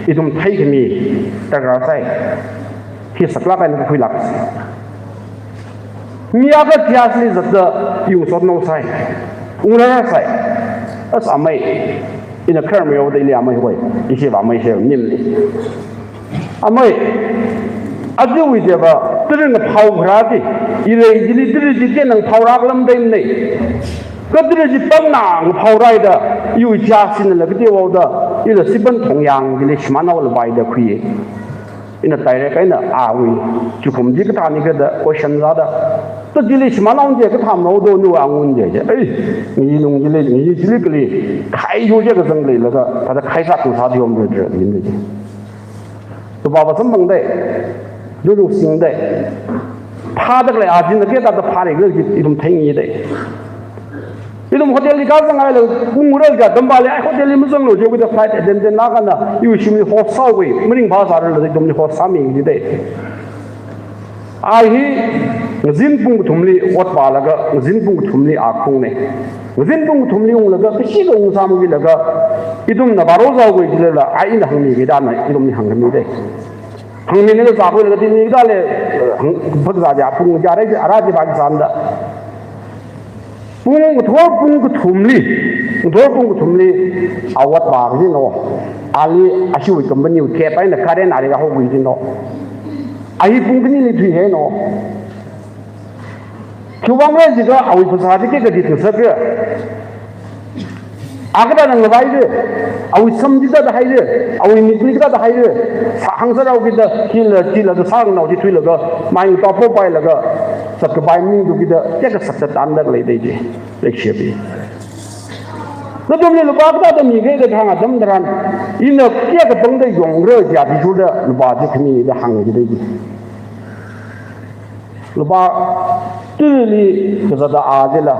ithum theikhami darkar sai. Hi saklāk eina kakhuilāksa. Mi akha itisāli zatda, i ungsotnao sai. Ungrāra sai. As amei. Ina kharmei haoda ili amei hoi. Ishi va amei shi nimli. Amei, ajawui deva, tara ngaphao kharā chi, irei chili tara chi chieina ngaphao rākhalam dai manei. Kha tara chi pangna ngaphao rāhaida, iwui itisānala kateohaoda, ila Sipan Thongyang chili shimānhaola vaida khuiya. Ina direct eina awui, chikhum chi kathāna kada question sāda. Ta chili shimānhao chi kathā mahaodo nu angun je je. Ei, ngi lung chili, ngi chili kali, khai yo je kazang leilaga, thāda khai sākhu sāda yom re re, yin je. Lupā va samphang dai, lulu sing dai. Phāda khalei a china kathāda phālikhala kaji ithum theingai dai. Ithum hotel li kazanghaila, ungra kaji atam pali, ai hotel li mazanglu jihaokida flight attendant lāk eina, iwui shimli host sāhaowa, maringphā sārarla ithumli host sāmi kaji dai. A hi, ngazin pung kathumli ot vālaga, ngazin pung kathumli a khaungna. Ngazin pung kathumli unglaga, kashikha ungsāmkhuilaga, ithumna baro sāhaowa jilala, a ina hāngmikida na, ithumli hāngkhami dai. Hāngmina kazākhuilaga, tini kida le, Phakzā ja pung ja rai ara ji ba ki sanda. Pung ngathor pung kathumli, ngathor pung kathumli awat ba kajino. Ali ashiwui company wui kep eina current ali kahao kajino. A hi pung khanili thuihaino. Khiwuivang rai jiakha awui phasā chi kayākha ritngasakra. A kathāda ngavai ra, awui sam chi kathāda hai ra, awui mik chi kathāda hai ra, sā hāngsārao kida, hila, chila da sānganao chi thuilaga, mai ngata po pailaga, sākapai mi tu kida, kayākha sāksa tanda khalei dei chi, leikashiya bing. Nathumli lupā kathāda mikhala da kahāng atam tharan, ina kayākha tangda yongra jiakha athishurda lupā chi khami da hāng chi dei chi. Lupā tili kazata a jila,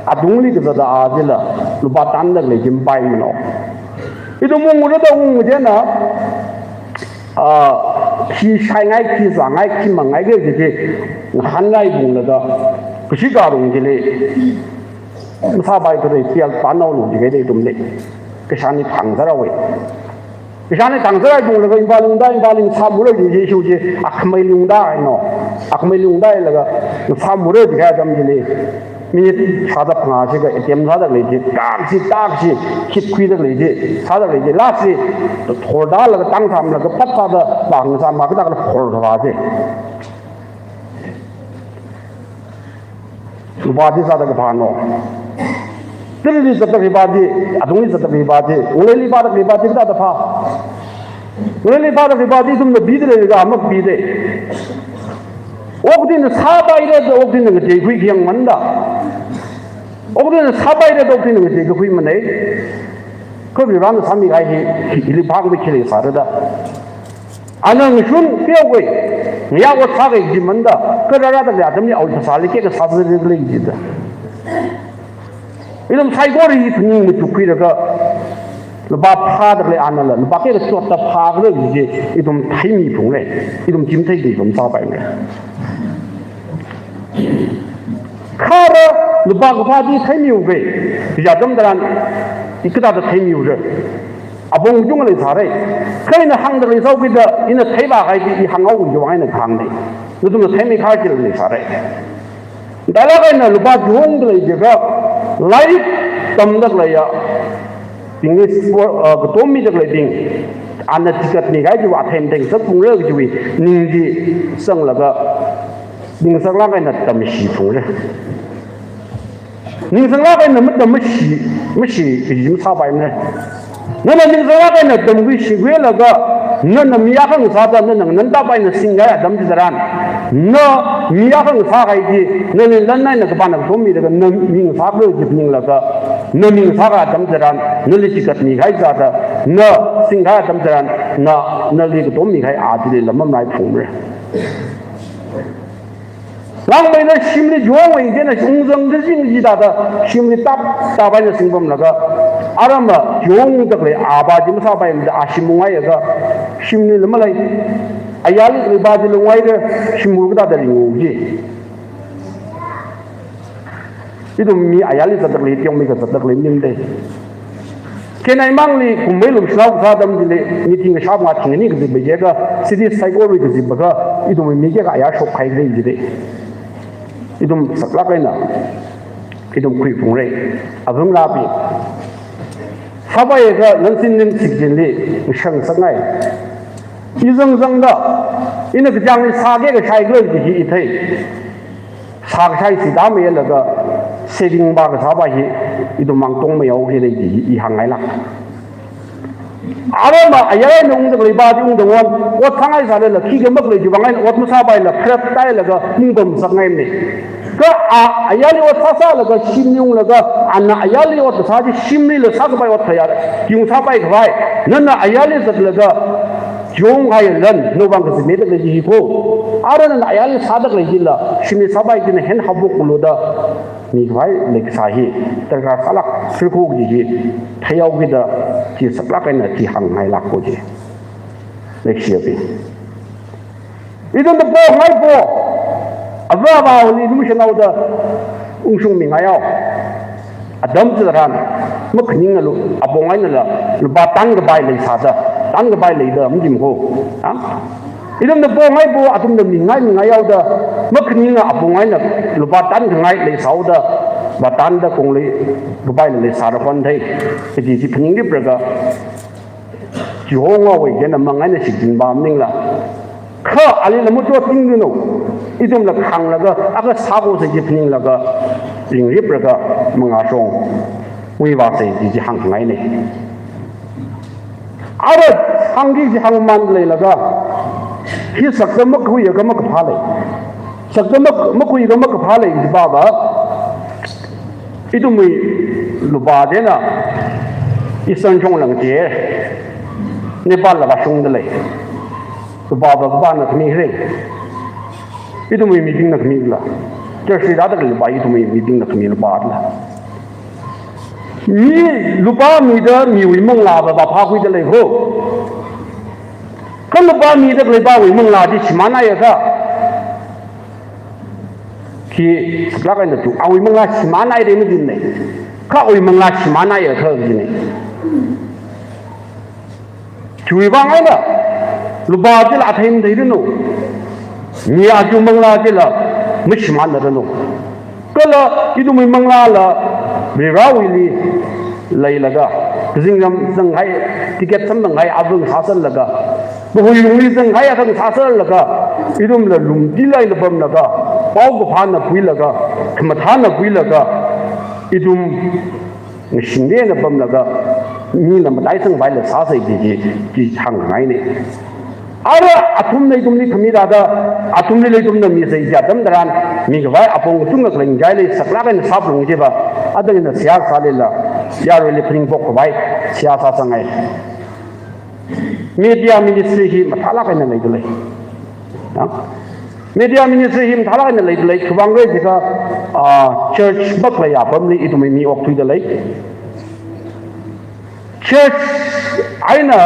atungli kazata a jila, lupā tanda khalei chi mapaimano. Ithum ungra da ung jina, ah, khi shaingai, khi zāngai, khi mangai kaji chi, ngahānngai bunglaga, kashi karung chili, masāpai khalei pial panao lu jiakha dei ithumli. Kashani thang sāra wei. Kashani thang sāra bunglaga Imphal lungda, Imphal lung sāmura ji, ji shu ji, akhamei lungda eino. Akhamei lungda laga, sāmura jiakha atam chili. Minute shāda phangā shikha, A T M sāda khalei chi, tak shi, tak shi, khip khuida khalei chi, sāda khalei chi, last li, thorda laga tang sāmlaga, pat sāda, bang sāma kathā kala thor sāda chi. Lupā chi sāda kaphāno. Tili zatda khalei pā chi, atungli zatda khalei pā chi, ngaleili pāda khalei pā chi kathāda phā. Ngaleili pāda khalei pā chi ithumna pida leikha mapida. Okathuina sāpaira da okathuina ngateikhui khayang manda. Okathuina sāpaira da okathuina ngateikakhui manei. Kha Varena sāmikahai hi, hi, hili phangda khi leisāra da. Ana ngashun peo khui, ngayā ot sākahai chi manda, kha rārada khalei atamli awui phasāli kayākha sāzāra khalei chi da. Ithum saikora hi phaning machukkhuilaga, lupā phāda khalei anala, lupā kayākha chotta phākhala chi, ithum theimiphungra, ithum chimthei chi ithum sāpaimara. Kha ara lupā kaphā chi theimiuka, kaja atam tharan, i kathāda theimiura. Apong chungkha leisāra. Kha ina hāngda leisao kida, ina theipākahai chi i hānghao kida wang eina kahāngna. Nathumna theimikahai chila leisāra. Dala kaina lupā chungda lei jiakha, lairik tamda khaleiya, English, uh, katom mida khaleibing, ana chikatmikahai chiwui athei mathei sāphungra kajiwui ning chi sanglaga, ning sanglāk eina tamshi phungra. Ning sanglāk eina matam mashi, mashi kaji masāpaimara. Nana ning sanglāk eina tamkhui shikhuilaga, nana mi akha ngasāda, nana nganantapai eina singkahai atam chitharan, na mi akha ngasākahai chi, nali lan eina kapāna katom milaga, na mi ngasākhala chi phaninglaga, na mi ngasākahai atam chitharan, nali chikatmikahai sāda, na singkahai atam chitharan, na, nali katom mikahai a chili lam mamai phungmara. Langmeina shimli jongwui eina ungzang kazing chi thāda, shimli tap, tap eina singpamlaga, aramma jongda khalei a pā chi masāpaimada a shim ungaiakha, shimli lam malei, ayarli khalei pā chi lam ungaira, shimwui kathāda ringu ji. Ithum mi ayarli zatda khalei, tiong mi kazatda khalei ning dei. Chennai mangli kummei lum shanao kasā atam chili, mi thing kashap nga thing ani kazip bai jiakha, city saikora kazip akha, ithum mi kayākha ayar shokkahai khalei chi dei. Ithum saklāk eina, ithum khuiphungra. Avāva̱ ngarābing, sāpaiakha lansin ningsik jinli, ngashangsakngai. I zangzangda, ina kachāngli sā kayākha shaikhala chi hi i thei. Sākashai sida mayālaga, saving pā kasā pā hi, ithum mang tongmei haokhala chi hi i hāngngailāk. Aramma ayar eina ungda khalei pā chi ungda ngon, ot sāngai sālala, khikha makhalei chiwui vang eina ot masāpaila, pharāp tālaga, ungpamsakngaimana. Kha a, ayarli ot sāsālaga, shimli unglaga, ana ayarli ot kasā chi shimlila sākapai ot khayā, yung sāpai khavai, nana ayarli zatlaga, jongkahai lan, nawui vang kazipmida khalei chi hi ko. Ara nana ayarli sāda khalei chila, shimli sāpai china hen haophoklu da, mikhavai leikasā hi, darkar sālāk sāra ko kaji hi, theihao kida, chi saklāk eina chi hāngngailāk ko ji. Leikashiyabing, ithumna pongaipo, avāva̱li ithum shanaoda ungshungmingai hao. Atam chitharan, makhaningalu, apong einala, lupā tankapai leisāda, tankapai leida, madim ko. Ha? Ithumna pongai po, athumna mingai mingai haoda, makhaning apong eina lupā tankhangai leisāhaoda, vātanda kongli kapai leisāra khon thei. Hithāda chi phaningripraga, chihongawui kena mang eina shichinpa maningla. Kha alila machotingluno. Ithumla khānglaga, akha sākhuisa chi phaninglaga, ringripraga, mangāshongwui vāsa chi hāngngaina. Ara hāngki chi hāngmān leilaga, hi sakta makhuiakha makaphā lei. Sakta mak-, makhuiakha makaphā lei, ithumva. Ithumwui lupā china, Eastern shonglang chi, Nepal la vāshungda lei. Lupāva kapāna khami rei. Ithumwui mibingna khamila. Church li rāda khalei lupā ithumwui mibingna khami lupāla. Mi lupā mida miwui manglāva vāphākhuida lei ho. Kha lupā mida khaleipāwui manglā chi shimānhaiakha. Khi saklāk eina tu, awui manglā shimānhaira maningnei. Kha awui manglā shimānhaiakha jinei. Chiwui vang eina, lupā chila athei matheiranu. Mi aja manglā chila mashimānranu. Kala, ithumwui manglāla, Varivarāwuili leilaga, kazingram zanghai, ticket samzanghai, avung sāserlaga, kahui lungli zanghai, avung sāserlaga, ithumla lumtila eina pamlaga, paokaphāna khuilaga, khamathāna khuilaga, ithum ngashingda eina pamlaga, mina mataisangpaila sāsa chi, chi, chi hāngngaina. Ara athumna ithumli khami rāda, athumlila ithumna misa chi atam tharan, mikhavai apong kachungkha khalei ngachaili saklāk eina sāphalung chiva, adang eina seihā sālala, yaruili phaningphok khavai, seihā sāsangngai. Media ministry hi mathālāk eina leida lei. Ya? Media ministry hi mathālāk eina leida lei. Khiwuivang khala jiakha, ah, church makhalei apamli ithumwui mi okthuida lei. Church eina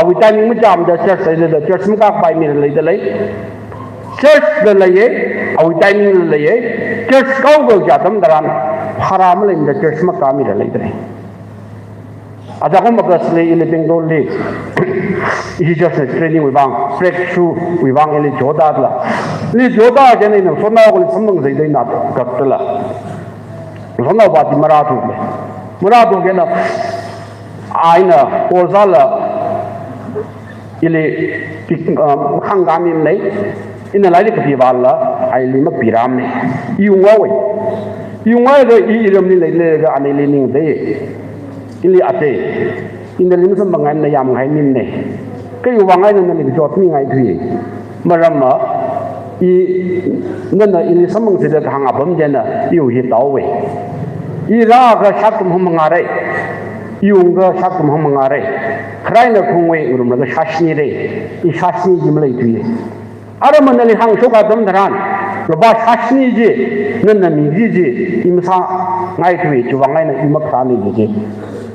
awui timing machāmada church leida, church makākapai mila leida lei. Church la leiya, awui timing la leiya. Church kaoga chi atam tharan, phara maleimada church makā mila leida lei. Aja kum August li ili Bangalore li, ishi church na training wui vang, breakthrough wui vang ili jodala. Ili joda kha ina shanao kali samphang zaida ina kakdala. Shanao va chi marāthu le. Marāthu kha ina, a ina, kozala, ili, pik, um, hāngkāminei, ina lairik kapi vāla, a ili makapirāmnei. I unghaowa. I unghaowa, i iramli leilei kha ana ili ningda. Ili ate. Ina ili masamphangngaimana yamngai minei. Khiwuivang eina nali kachot mingaithui. Maramva, i, nana ili samphangsa da kahāng apam china, iwui hi taowa. I rākha shākthum hangmangāra. I ungkha shākthum hangmangāra. Kharaina khungwui ngarumlaga shāshini ra. I shāshini chi maleithuiya. Ara manali hāngshoka atam tharan, lupā shāshini chi, nana mi chi chi, i masāngaithui, chiwuivang eina i makasāna chi chi.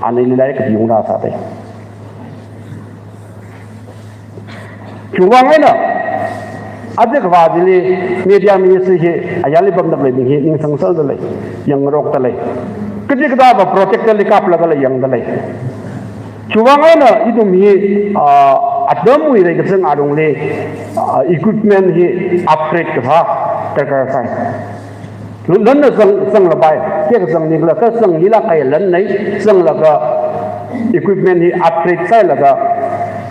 Ana ili lairik kapi ungrāsāda. Chiwuivang eina, aja kavā chili media ministry hi, ayarli pamda khaleibing hi, ningsangserda lei, yangngarokda lei. Kachikathāva projector li kaplagala yangda lei. Chiwuivang eina ithum hi, ah, atamwui reikasang alungli, ah, equipment hi upgrade kasā darkar sai. Lu-, lanna zang, zanglapai, tekazang nikhala, kazang nila kaya lannei, zanglaga equipment hi upgrade sālaga,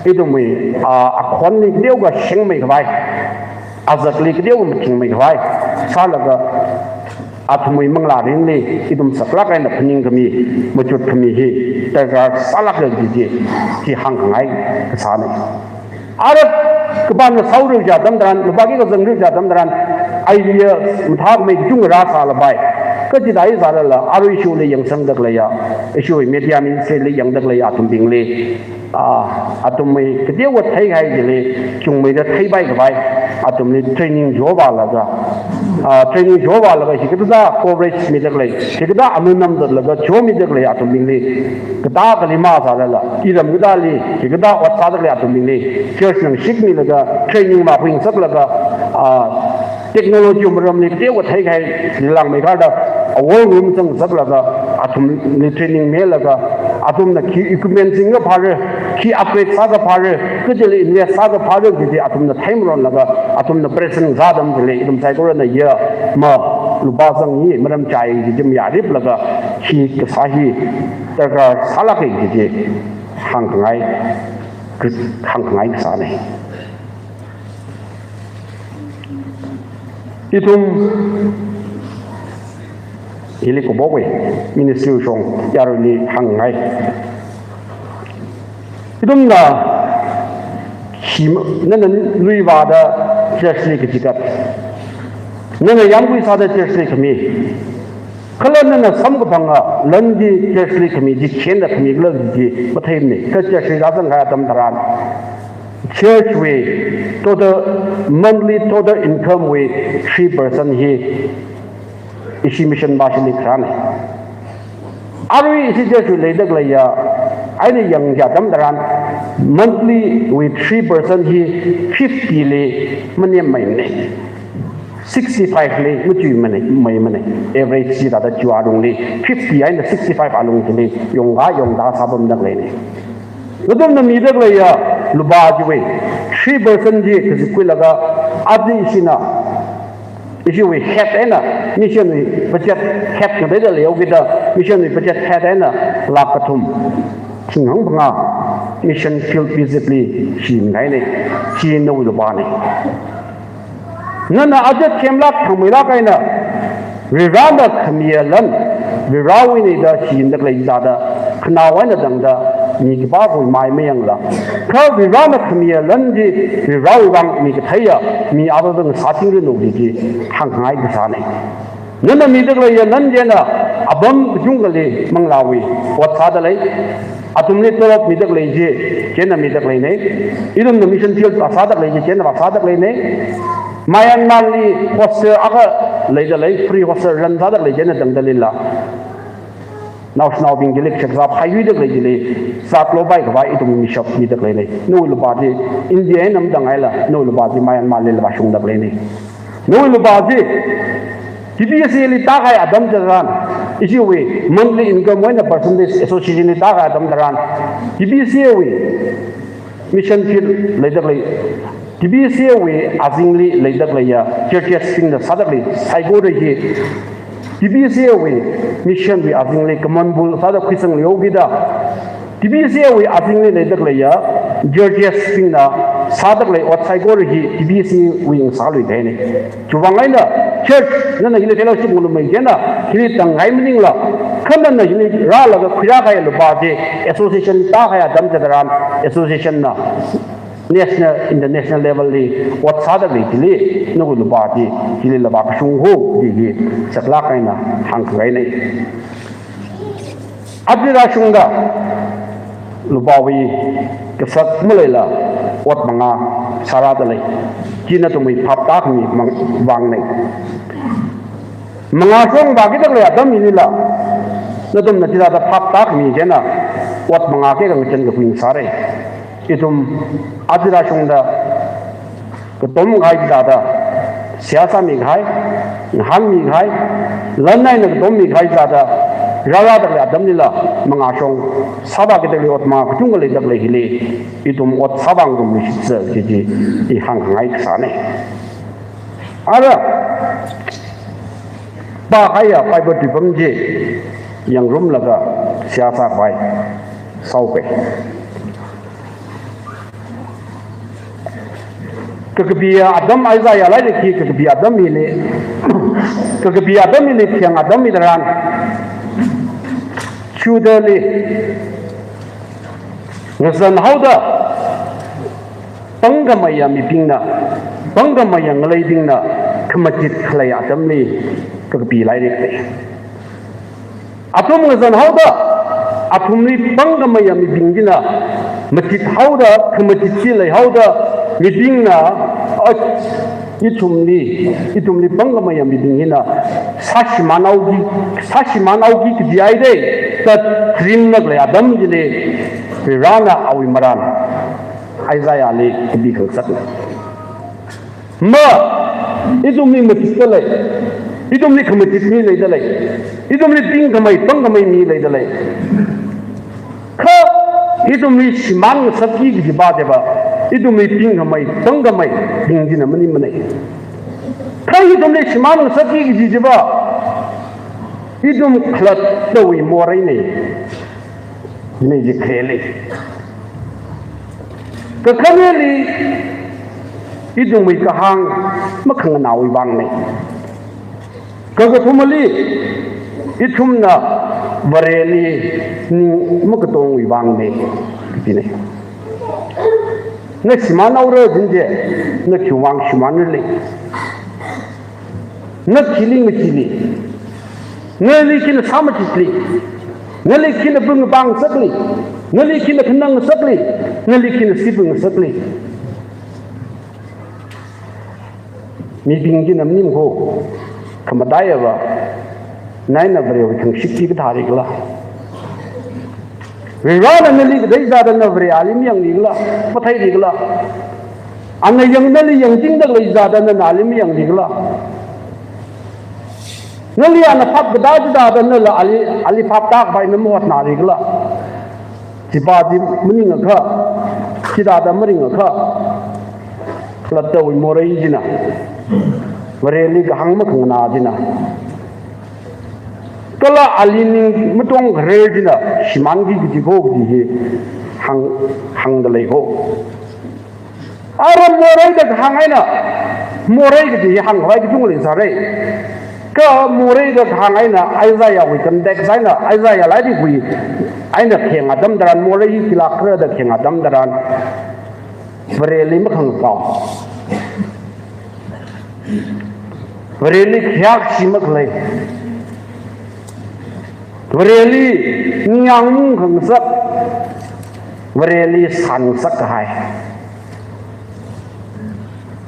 ithumwui, ah, akhon ni teokha shingmei khavai, azakli teokha mathingmei khavai, sālaga, athumwui manglā mirinli, ithum saklāk eina phaningkhami, machut khami hi, darkar sālāka kaji chi, chi hāngngai kasānei. Ara kapāna sāora kaji atam tharan, lupā khikha zangra kaji atam tharan, idea mathāmei kachungkha rāsālapai. Kachida hi sālala, arui issue li yangsangda khaleiya, issue media ministry li yangda khaleiya athumbingli, ah, athumwui kateokha theikahai chili, chungmeida theipai khavai, athumli training jovālaga, ah, training jovālaga, hikathā coverage mida khalei, hikathā amanam zatlaga jomida khalei athumbingli, kathā kali masālala, iram kathāli, hikathā ot sāda khalei athumbingli, church na shikmilaga, training makhuingasaklaga, ah, technology maramli kateokha theikahai, lilangmeikharda, a war room zangsaklaga, athumli training milaga, Athumna khi equipment singkaphāra, khi upgrade sākaphāra, kachili invest sākaphāra kaji athumna theimaronlaga, athumna present sā atam chili, ithum saikorana ya ma, lupā zang hi, maram chai kaji chi mayāriplaga, khi kasā hi darkar sālāka kaji chi hāngkhangai, hāngkhangai kasāna. Ithum hili kuphok wui ministry shong yaruili hāngngai. Ithumna khi nana lui vāda church li kachikat, nana yāmgui sāda church li khami, kala nana samkaphanga lan chi church li khami chi khina khami kala chi matheimana. Kha church li rāzang kahai atam tharan, church wui total, monthly total income wui three percent hi ishi mission bashili kharāna. Arui ishi church wui leida khaleiya, eina yangkahai atam tharan, monthly wui three percent hi fifty li manemmeimana. Sixty-five li machuimeimana. Average chi thāda chi alungli fifty eina sixty-five alung chili yongkā yongda sāpamda khaleina. Nathumna mida khaleiya lupā chiwui three percent chi kazipkhuilaga, adi ishina, ishiwui head eina, mission wui budget head ngateida leihaokida, mission wui budget head eina lakh kathum, thing hangphangā mission field visit li shimkahaina. Chi nawui lupāna. Nana aja themlāk thangmeilāk eina, Varena khamiya lan, Varewuina da shimda khalei thāda, khanao eina tangda, mi khipākha mai mayangla, kha Varena khamiya lan chi, Varewui vang mi katheiya mi āva vang sāchingranu kaji chi hāngngai kasāna. Nana mida khaleiya lan chieina apam kachungkhali manglāwui ot sāda lei. Athumli tolop mida khalei chi, chieina mida khaleina. Ithumna mission field vāsāda khalei chi, chieina vāsāda khaleina. Myanmar li hostel akha leida lei, free hostel run sāda khalei chieina tangda leila, naoshinaobing chili kashak zāphāyuida khalei chili, zat lopai khavai ithum mi shop mida khaleina. Nawui lupā chi India eina matāngaila, nawui lupā chi Myanmar lila vāshungda khaleina. Nawui lupā chi, T B C A li tākahai atam tharan, ishiwui monthly income wui eina percentage association li tākahai atam tharan, T B C A wui mission field leida khalei, T B C A wui azingli leida khaleiya churches bingna sāda khalei saikora hi, T B C A wui mission wui azingli common pool sāda khuisangluihaokida, T B C A wui azingli leida khaleiya churches bingna sāda khalei ot saikora hi T B C A wui ngasālui kahaina. Chiwui vang eina church nana hili fellowship ngalumei chieina, hili tāngai maningla, kha nana hili rālaga khuirā kahai lupā chi, association tākahai atam tharan, association na national, international level li ot sāda khalei chili, nawui lupā chi, chili lupā kashung ho, chi hi saklāk eina hāngkhangaina. Aja rāshungda, lupāwui kasak maleila ot mangā sārāda lei. Chi nathumwui phap tākhami mang-, vangna. Mangāshong vākida khalei atam hilila, nathumna chithāda phap tākhami chieina, ot mangā kekang chān kakhui sāra. Ithum aja rāshungda, katom kahai chithāda, seihā sāmi kahai, ngahānmi kahai, lan eina katommi kahai chithāda, rārāda khalei atamlila, mangāshong sāvākida khalei ot mangā kachungkha leida khalei hili, ithum ot sāvā ngarumluishitsa kaji chi, i hāngkhangai kasāna. Ara, pākahaiya Bible tuipam chi yangrumlaga seihā sākhavai sāuka. Kakapiya atam Isaiah lairik hi kakapi atam hili, kakapi atam hili theiang atam hitharan, Judahli ngazan haoda pangkhameiya mibingna, pangkhameiya ngaleibingna khamachit khalei atamli kakapi lairikna. Athum ngazan haoda, athumli pangkhameiya mibing china machit haoda, khamachit chi leihaoda, mibingna, ach, ithumli, ithumli pangkhameiya mibing hina sāshimānhaoki, sāshimānhaoki kaji haida, da tharinna khalei atam chili, Varena awui marān Isaiahli kapi khangasakna. Ma, ithumli machitda lei, ithumli khamachit mi leida lei, ithumli pingkhamei, pangkhamei mi leida lei. Kha ithumli shimān ngasakki kajiva chiva, ithumli pingkhamei, tangkhamei, ping china maningmanei. Kha ithumli shimān ngasakki kaji chiva, ithum khalattawui moreinei. Jinei ji khareli. Kakhaneli, ithumwui kahāng makhanganāwui vāngnei. Kakathumali, ithumna Vareli ning makatongwui vāngnei, kajinei. Na shimānhaora jin chi, na khiwui vāng shimānrali. Na khili ngachili. Nali khina sāmachitli. Nali khina pung pāngasakli. Nali khina khanang ngasakli. Nali khina sipung ngasakli. Mibing china maning kho, khamataiya va, na eina Varewui thangshitki kathā rikhala? Varena nali kathei zāda na Vare ali mayanglikhala, matheirikhala? Ana yang nali yangchingda khalei zāda nana ali mayanglikhala? Nali ana phap kathā zāda nala ali, ali phap tākhavai na mahotnarikhala? Chiva chi maningakha, chithāda maringakha, khalattawui morei china, Vareli kahāng makhanganā china, kala ali ning matongkharar china shimānki kaji kho kaji hi hāng, hāngda lei kho. Ara morei da kahāng eina, morei kaji hi hāngkhavai kachungkha leisāra. Kha morei da kahāng eina, Isaiahwui context eina, Isaiah lairikwui eina khayang atam tharan, morei hi khi lākra da khayang atam tharan, Vareli makhangakao, Vareli khayākashi makhalei, Vareli ningyāng mangangasak, Vareli shānngasak kahai.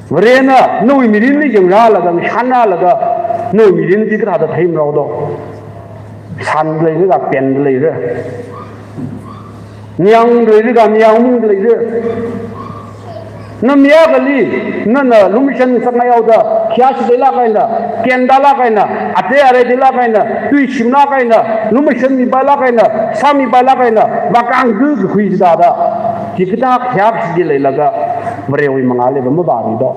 Varena nawui mirinli yangrālaga, ngashanrālaga, nawui mirin chi kathāda theimaraodo? Shānda leira ka penda leira? Ningyāngda leira ka ningyāng mangda leira? Na mayākhali, nana lumashan ngasakngaida, khayāshi theilāk eina, ken tālāk eina, atei arei theilāk eina, tui shimlāk eina, lumashan mipailāk eina, sā mipailāk eina, vākāngda kakhui chithāda, chikathā khayākashi chi leilaga, Varewui mangāli va mavārido?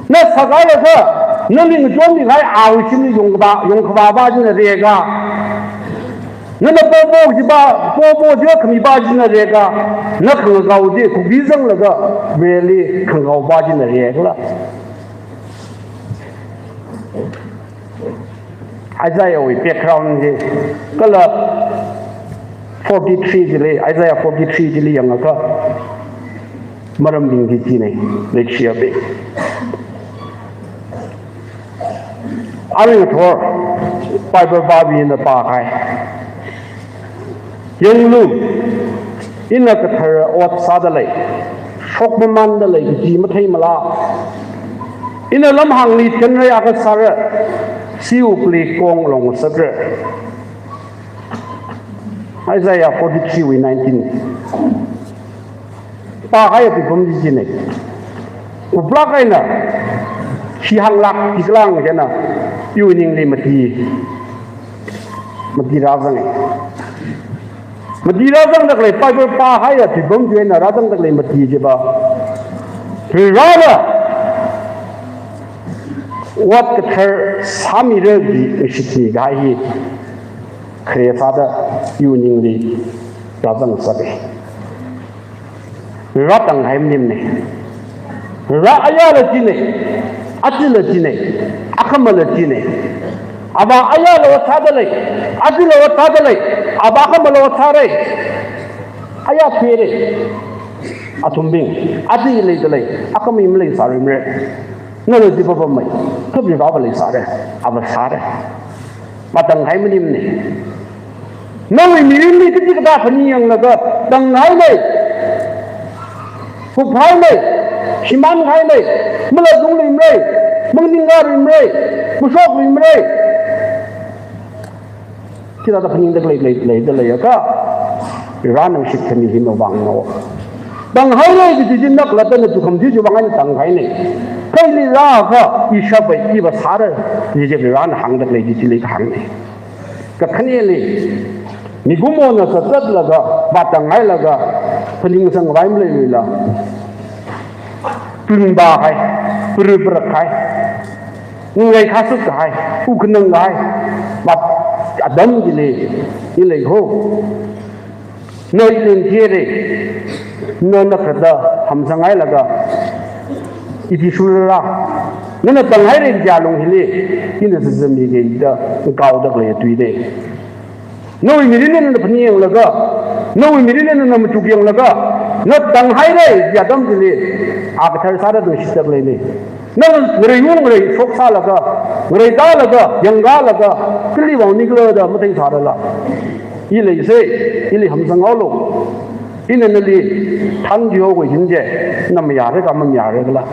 Na sākahaiakha, nali ngachonmikahai awui shimli yongkhavā, yongkhavāva china reka? Nana popo chiva, popo chiva khamiva china reka? Na khangakao chi, khubi zanglaga, Vareli khangakaova china rekhala? Isaiahwui background chi, kala forty-three chili, Isaiah forty-three chili yangakha, marambing chi chinei, leikashiyabing. Aring athor, Bible pābingna pākahai. Yanglu, ina kathara ot sāda lei, shokmamānda lei kaji matheimala? Ina lamhāngli thenrai akha sāra, sea wukli kong longngasakra. Isaiah forty-three wui nineteen. Pākahaiya tuipam chi chinei. Uplāk eina, khi hānglāk khikhala jiakha, iwui ningli mati, mati rāzanga. Mati rāzangda khalei, Bible pākahaiya tuipam chi eina rāzangda khalei mati chiva, Varena ot kathar sāmira kaji ngashitmi kahai hi khare sāda iwui ningli rāzang sāda. Vare tanghai maningmanei. Vare ayala chinei, ajala chinei, akhamala chinei. Ava ayala ot sāda lei, ajala ot sāda lei, ava akhamala ot sāra. Aya thuira. Athumbing, aja leida lei, akhami maleisāluimara. Nana chi papamei, kha Vareva leisāra, ava sāra. Vare tanghai maningmanei. Nawui mirinli kachi kathā phaninglaga, tanghainei, phuphainei, shimānkhainei, malazungluimara, maningkāluimara, mashokluimara. Chithāda phaningda khalei, lei, leida leiakha, Varena ngashit khami hi mavāngnao. Tanghainei kaji chi na khalattana tukham chi chiwui vāng eina tanghainei. Kha ili rākha, ishāvā iva sāra, kaji chi Varena hāngda khalei chi chili kahāngnei. Kakhaneli, Mikumona zatzatlaga, vātang hailaga, phaningsang khavai maleiluila. Pringvā hai, prup prak hai, ngai khasuk hai, uknang hai, vāt atam chili, i lei kho. Na i lingkhere, na na khata hamsang hailaga, ipi shurra, nana tang haire kaja lung hili, ina sāzammi kaida, kaoda khalei tui de. Nawui mirinli nana phaniyanglaga, nawui mirinli nana machuk yanglaga, na tang haire kaja atam chili, a kathar sāda tang shitda khaleine. Nana ngareiung ngarei shok sālaga, ngarei tālaga, yangkalaga, kali vang nikla da mathei sārala. I leise, ili hamsang haolu. Ina nali thanki haokhui jin je, na mayāra ka mamayāra kala.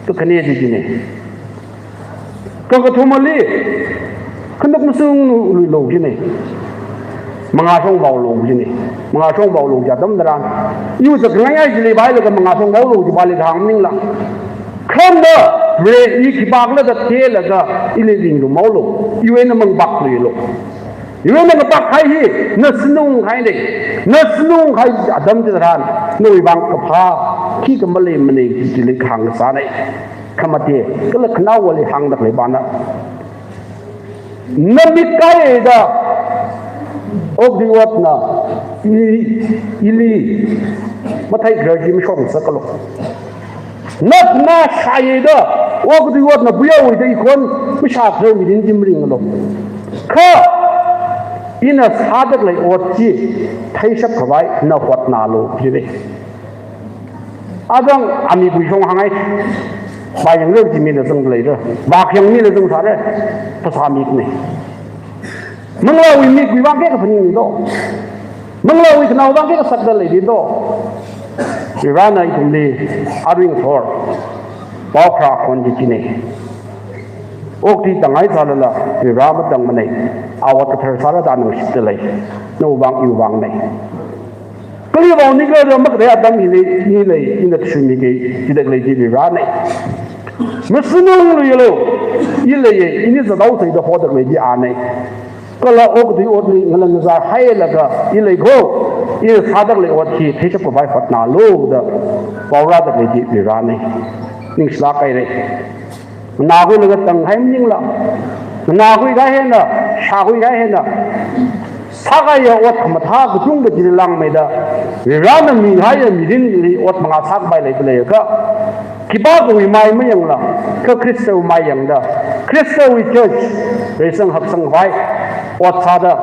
Kakhane chi chine. Kakathumali, khanuk masungluilu chine. Mangāshong vaolu chine. Mangāshong vaolu kaja atam tharan, iwui zakngai ai chili vailaga mangāshong vaolu chi vali kahāng maningla. Kha na, re i khipākla da theilaga, ili ringlu maolu. Iwui eina mangpakluilu. Iwui eina ngapak kahai hi, na sānung kahaine. Na sānung kahai atam chitharan, nawui vang kaphā, khikha maleimane kaji chili kahāng kasāne. Khamate, kala khanaowali hāngda khalei pana. Na mik kaida, okathui otna, i, ili, mathei khararchi mashong sākalu. Nat na shāyeda, okathui otna puiyaowuida ikhon, mashākharar mirin chi maringlu. Kha, ina sāda khalei ot chi, theishap khavai, na hotnalu, jide. Adang, ami puishong hānghai, vāyanglu chi mina zangleira, vākhayang mina zangsāra, phasā mikne. Manglāwui mikhui vang khe kaphaning do. Manglāwui khanao vang khe kasakda lei di do. Varena ithumli aring thor. Pao phara khon di chine. Okathui tang haisālala, Vare matangmane. Awui ot kathar sālada nang shitda lei. Nawui vang iwui vangne. Kali vang nikla da makatei atam hili, i lei, ina kashumi kei, jida khalei chi Varene. Masānungluilu, i leiye, ini zathaosei da hoda khalei chi ane. Kala okathui otli ngalan ngazar hailaga, i lei kho, ina sāda khalei ot hi theishap khavai hotnalu da, paorāda khalei chi Varene. Ningshilāk haire. Nganākhuilaga tang kahai maningla. Nganākhui kahai eina, shākhui kahai eina. Sākahaiya ot khamathā kachungkha chili langmeida. Varena mihaiya mirinli ot mangā sākhavai leida leiakha. Khipākhawui mai mayangla, kha Khristawui mai yangda. Khristawui church, reisang haksang khavai. Ot sāda,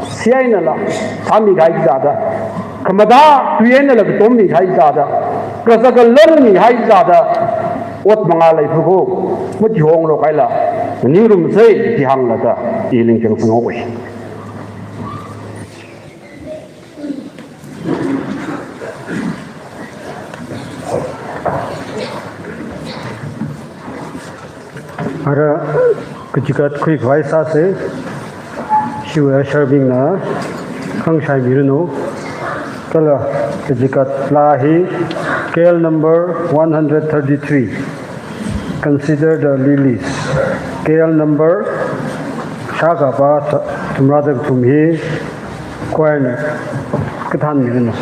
si einala, sāmi kahai chi thāda. Khamathā, tui einala katommi kahai chi thāda. Kazā kalanmi kahai chi thāda. Ot mangā leipha kho, machihonglu kahaila, ningrumsei, chi hānglaga, i lingchang sanghaowe. Ara, kachigat khuikhavai sāse, shiwui usher bingna, khangashai miranu, kala kachigat laa hi, K L number one hundred thirty-three. Consider the Lilies. K L number shākha pā thumrada kathum hi choir na kathānmiranu.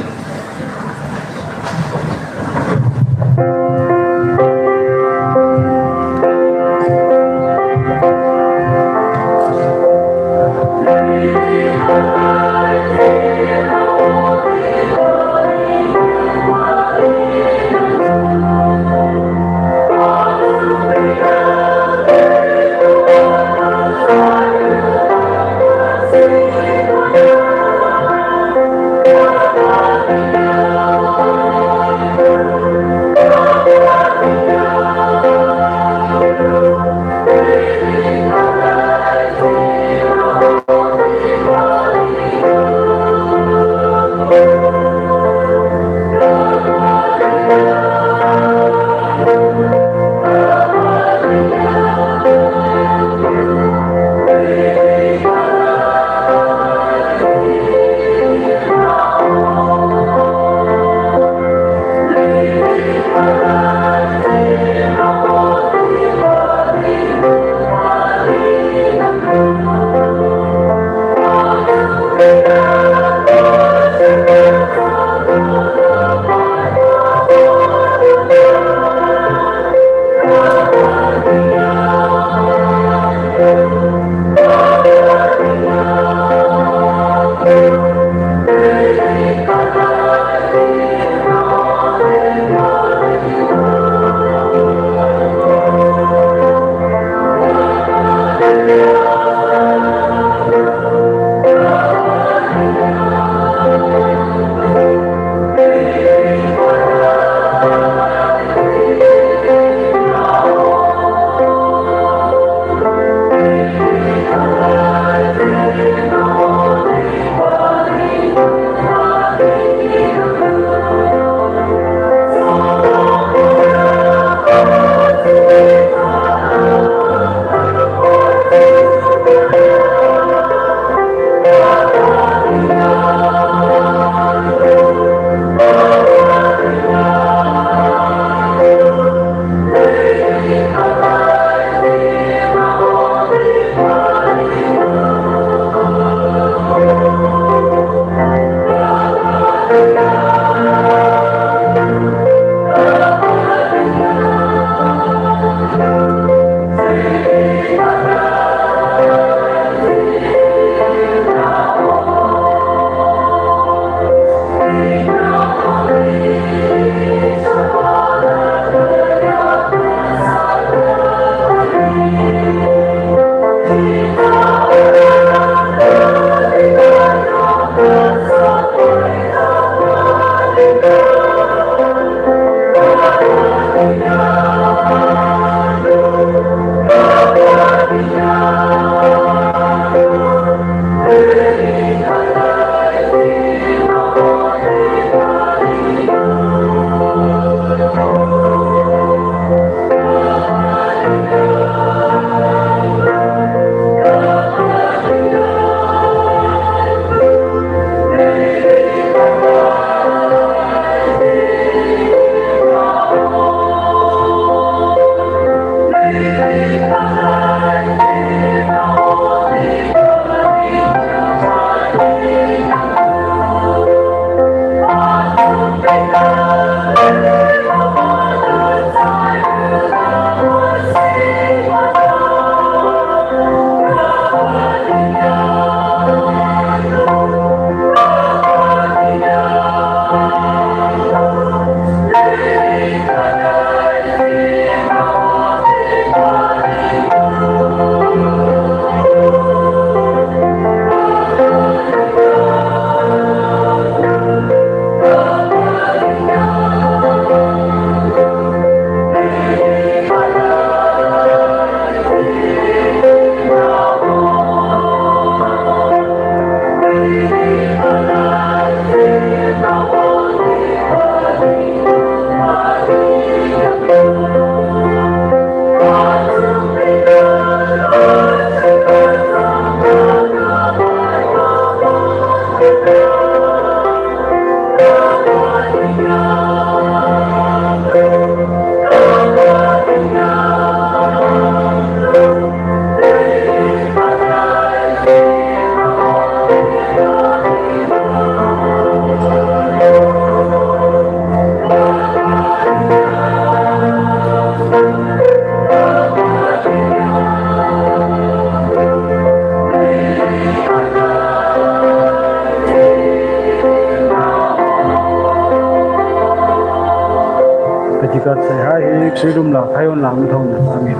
Ang thong na sami.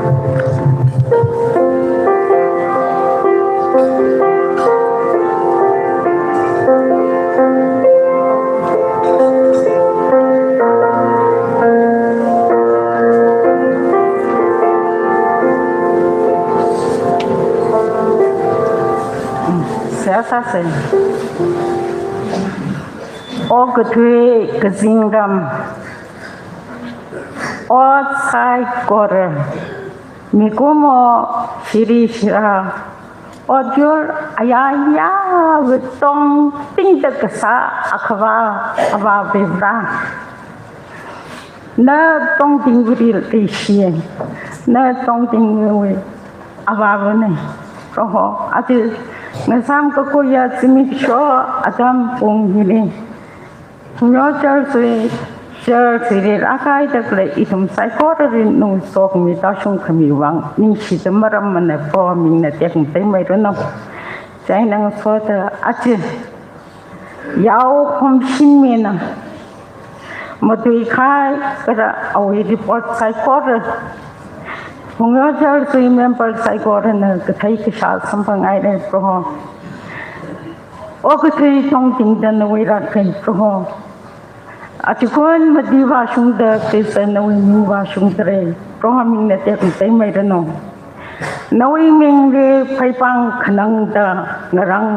Seihā sāsa. Okathui kazingram, ot saikora, mikumo shiri shira, otyur ayāyā vātongtingda kasā akhava avā Varivara. Na tongtingwui leishi, na tongtingwui avāvana. Proho, aja ngasām kakuiya zimiksho atam pung hili, Phungyo Church wui, Church wui rākaida khalei ithum saikorali ngasokmi tāshungkhami vang ningshida marammana, Proho mingna tekmatei mairanu. Chieina ngasoda aja yaohomshimina. Matuikhai kara awui report saikora, Phungyo Church wui member saikorana kathei kashā samphangaira, Proho. Okathui tongtingda nawui rākahai, Proho. Achikon mati vāshungda Khrista nawui ming vāshungdalei, Proho mingna tekmatei mairanu. Nawui mingli pheipāng khanangda ngarāng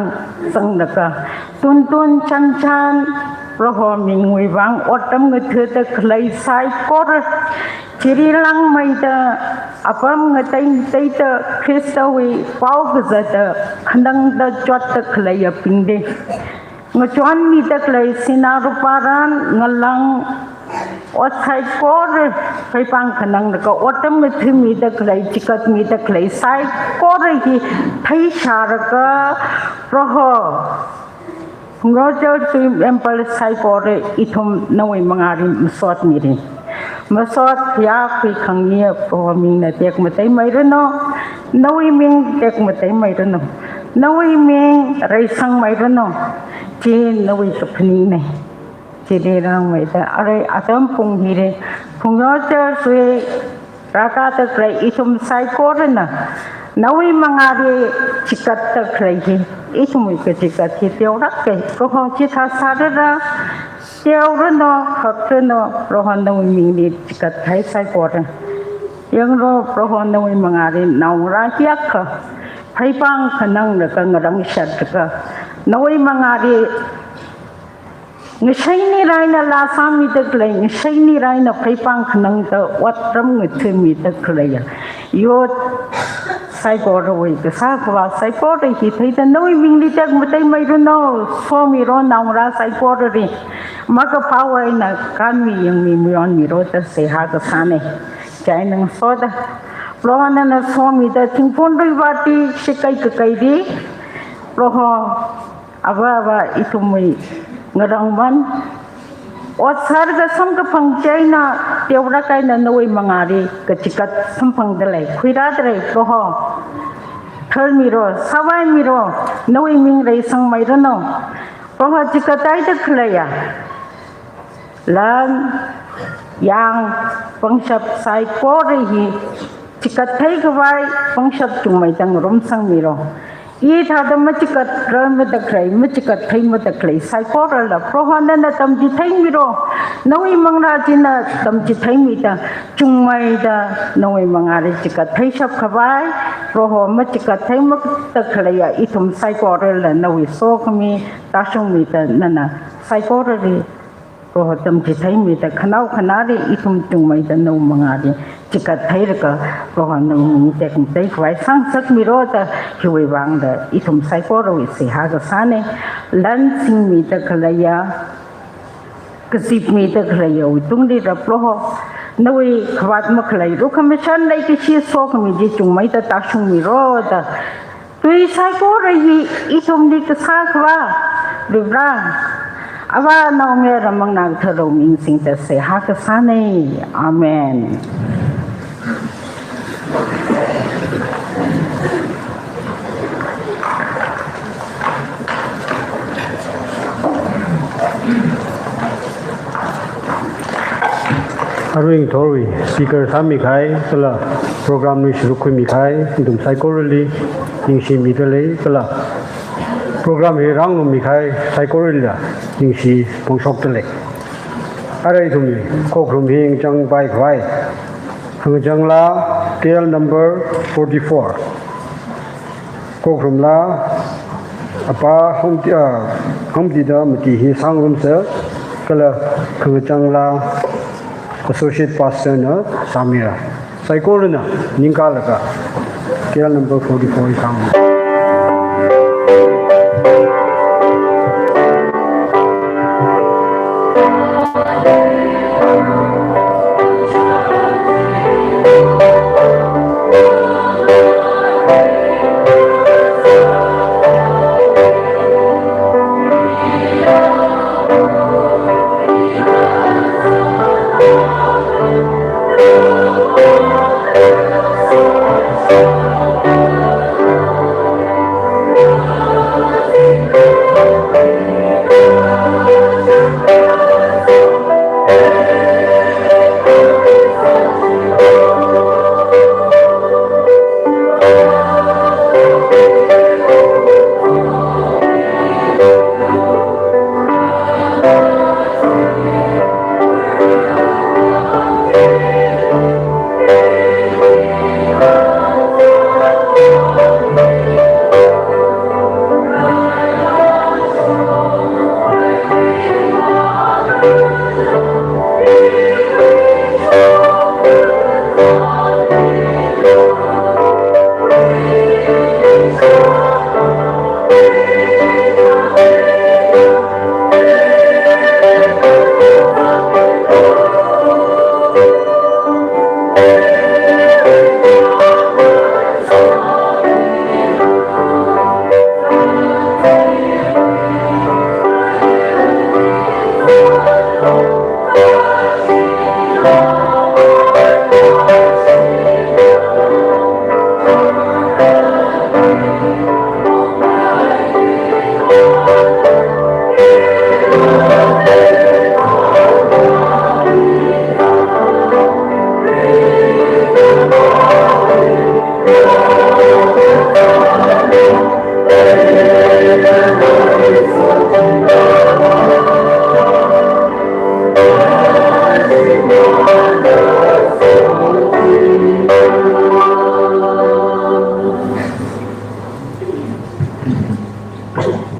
zanglaga, tuntun chanchan, Proho mingwui vang otram ngathada khalei saikora, chili langmeida, apam ngateingateida Khristawui pao kazata khanangda chotda khaleiyabingli, ngachonmida khalei sinā rupā rān, ngalāng, ot saikora pheipāng khananglaga otram ngathāmida khalei, chikatmida khalei saikora hi theishālaga, Proho, Phungyo Church wui member saikora ithum nawui mangāli masotmira. Masot khayākhui khangniya, Proho mingna tekmatei mairanu. Nawui ming tekmatei mairanu. Nawui ming reisangmairanu. Chi nawui kaphaningna. Chili langmeida arui atam pung hili, Phungyo Church wui rākada khalei ithum saikorana nawui mangāli chikatda khalei hi, ithumwui kachikat hi teolāka. Proho chithā sārara, teoranu, hakranu, Proho nawui mingli chikathai saikora. Yanglu, Proho nawui mangāli naongarā hiyākha pheipāng khananglaga ngarāng shatlaga, nawui mangāli ngashei nirā eina laa sāmida khalei, ngashei nirā eina pheipāng khanangda otram ngathāmida khaleiya youth saikorawui kasā akhava saikora hi theida nawui mingli tekmatei mairanu. Somiro naongarā saikorali, makaphāwui eina kanmi yangmi mayonmiro da seihā kasāna. Chieina ngasoda, Proho nana somida thingphun ruivātli shikai kakaili, Proho, ava ava ithumwui ngarāngman, ot sālaga samkaphang chieina teolāk eina nawui mangāli kachikat samphangdalei, khuirādalei, Proho. Tharmiro, sāvaimiro, nawui ming reisangmairanu. Proho chikathaida khaleiya lam, yang, pangshap saikora hi chikathei khavai pangshap chungmeida ngarumsangmiro. Hithāda machikatra mada khalei, machikathei mada khalei saikorala Proho nana tamchitheimiro. Nawui manglā china tamchitheimida, chungmeida nawui mangāli chikatheishap khavai, Proho machikathei mada khaleiya ithum saikorala nawui sokhami tāshungmida nana saikorali Proho tamchitheimida, khanao khanāli ithum chungmeida nawui mangāli chikatheilaga Proho nawui ming tekmatei khavai sāngasakmiro da hiwui vangda ithum saikorawui seihā kasāna. Lan singmida khaleiya, kazipmida khaleiyawui tunglila Proho, nawui khavāt makhalei lukhamashan leikashi sokhami chi chungmeida tāshungmiro da, tui saikora hi ithumli kasā akhava Varivara, Avā Naomayara Manglā Katharali ming singda seihā kasāna. Amen. Ringthorwui speaker sāmikahai kala program li sāruk khuimikahai nathum saikorali ningshimida lei kala program hi rāngarum mikahai saikoralila ningshi phongshokda lei. Arui ithumwui khokharum hi ngachang paikhavai, khangachang laa K L number forty-four. Khokharum laa Apa Hongti, ah, Hongtida Mati hi sāngarumsa kala khangachang laa Associate Pastor na sāmira. Saikorana ningkalaga K L number forty-four hi sāngarumsa.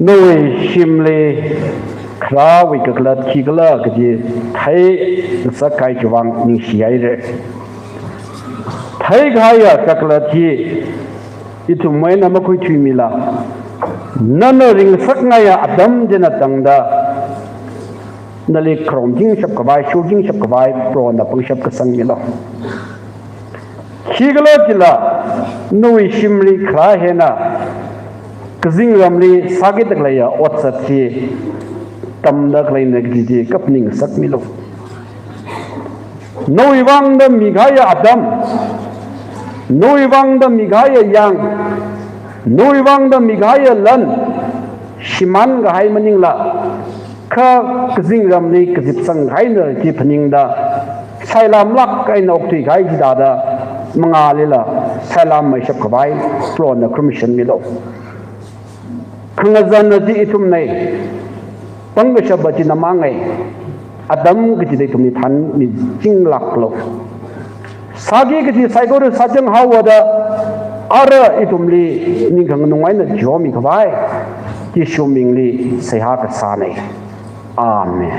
Nawui shimli kharāwui kakhalat khikhala kaji theingasakkahai chiwuivang ningshihaira. Theikahaiya kakhalat hi ithumwui eina makhuithuimila, nana ringngasakngaiya atam china tangda nali kharomchingshap khavai, shurchingshap khavai Prohona pangshap kasangmilu. Khikhala jila, nawui shimli kharā hi eina kazingramli sākida khaleiya otsak hi tamda khaleina kaji chi kaphaning ngasakmilu. Nawui vangda mikahaiya atam, nawui vangda mikahaiya yang, nawui vangda mikahaiya lan shimānkahai maningla, kha kazingramli kazipsang kahaina chi phaningda, sailamlāk eina okthuikahai chithāda mangālila sailammeishap khavai Prohona kharumishanmilu. Khangazanna chi ithumna, pangkashapa chi Namānga. Atam kachida ithumli thanmichinglāklu. Sāki kaji saikora sāchang haoda, ara ithumli ningkhang nungaina chihomi khavai Jishu mingli seihā kasāna. Amen.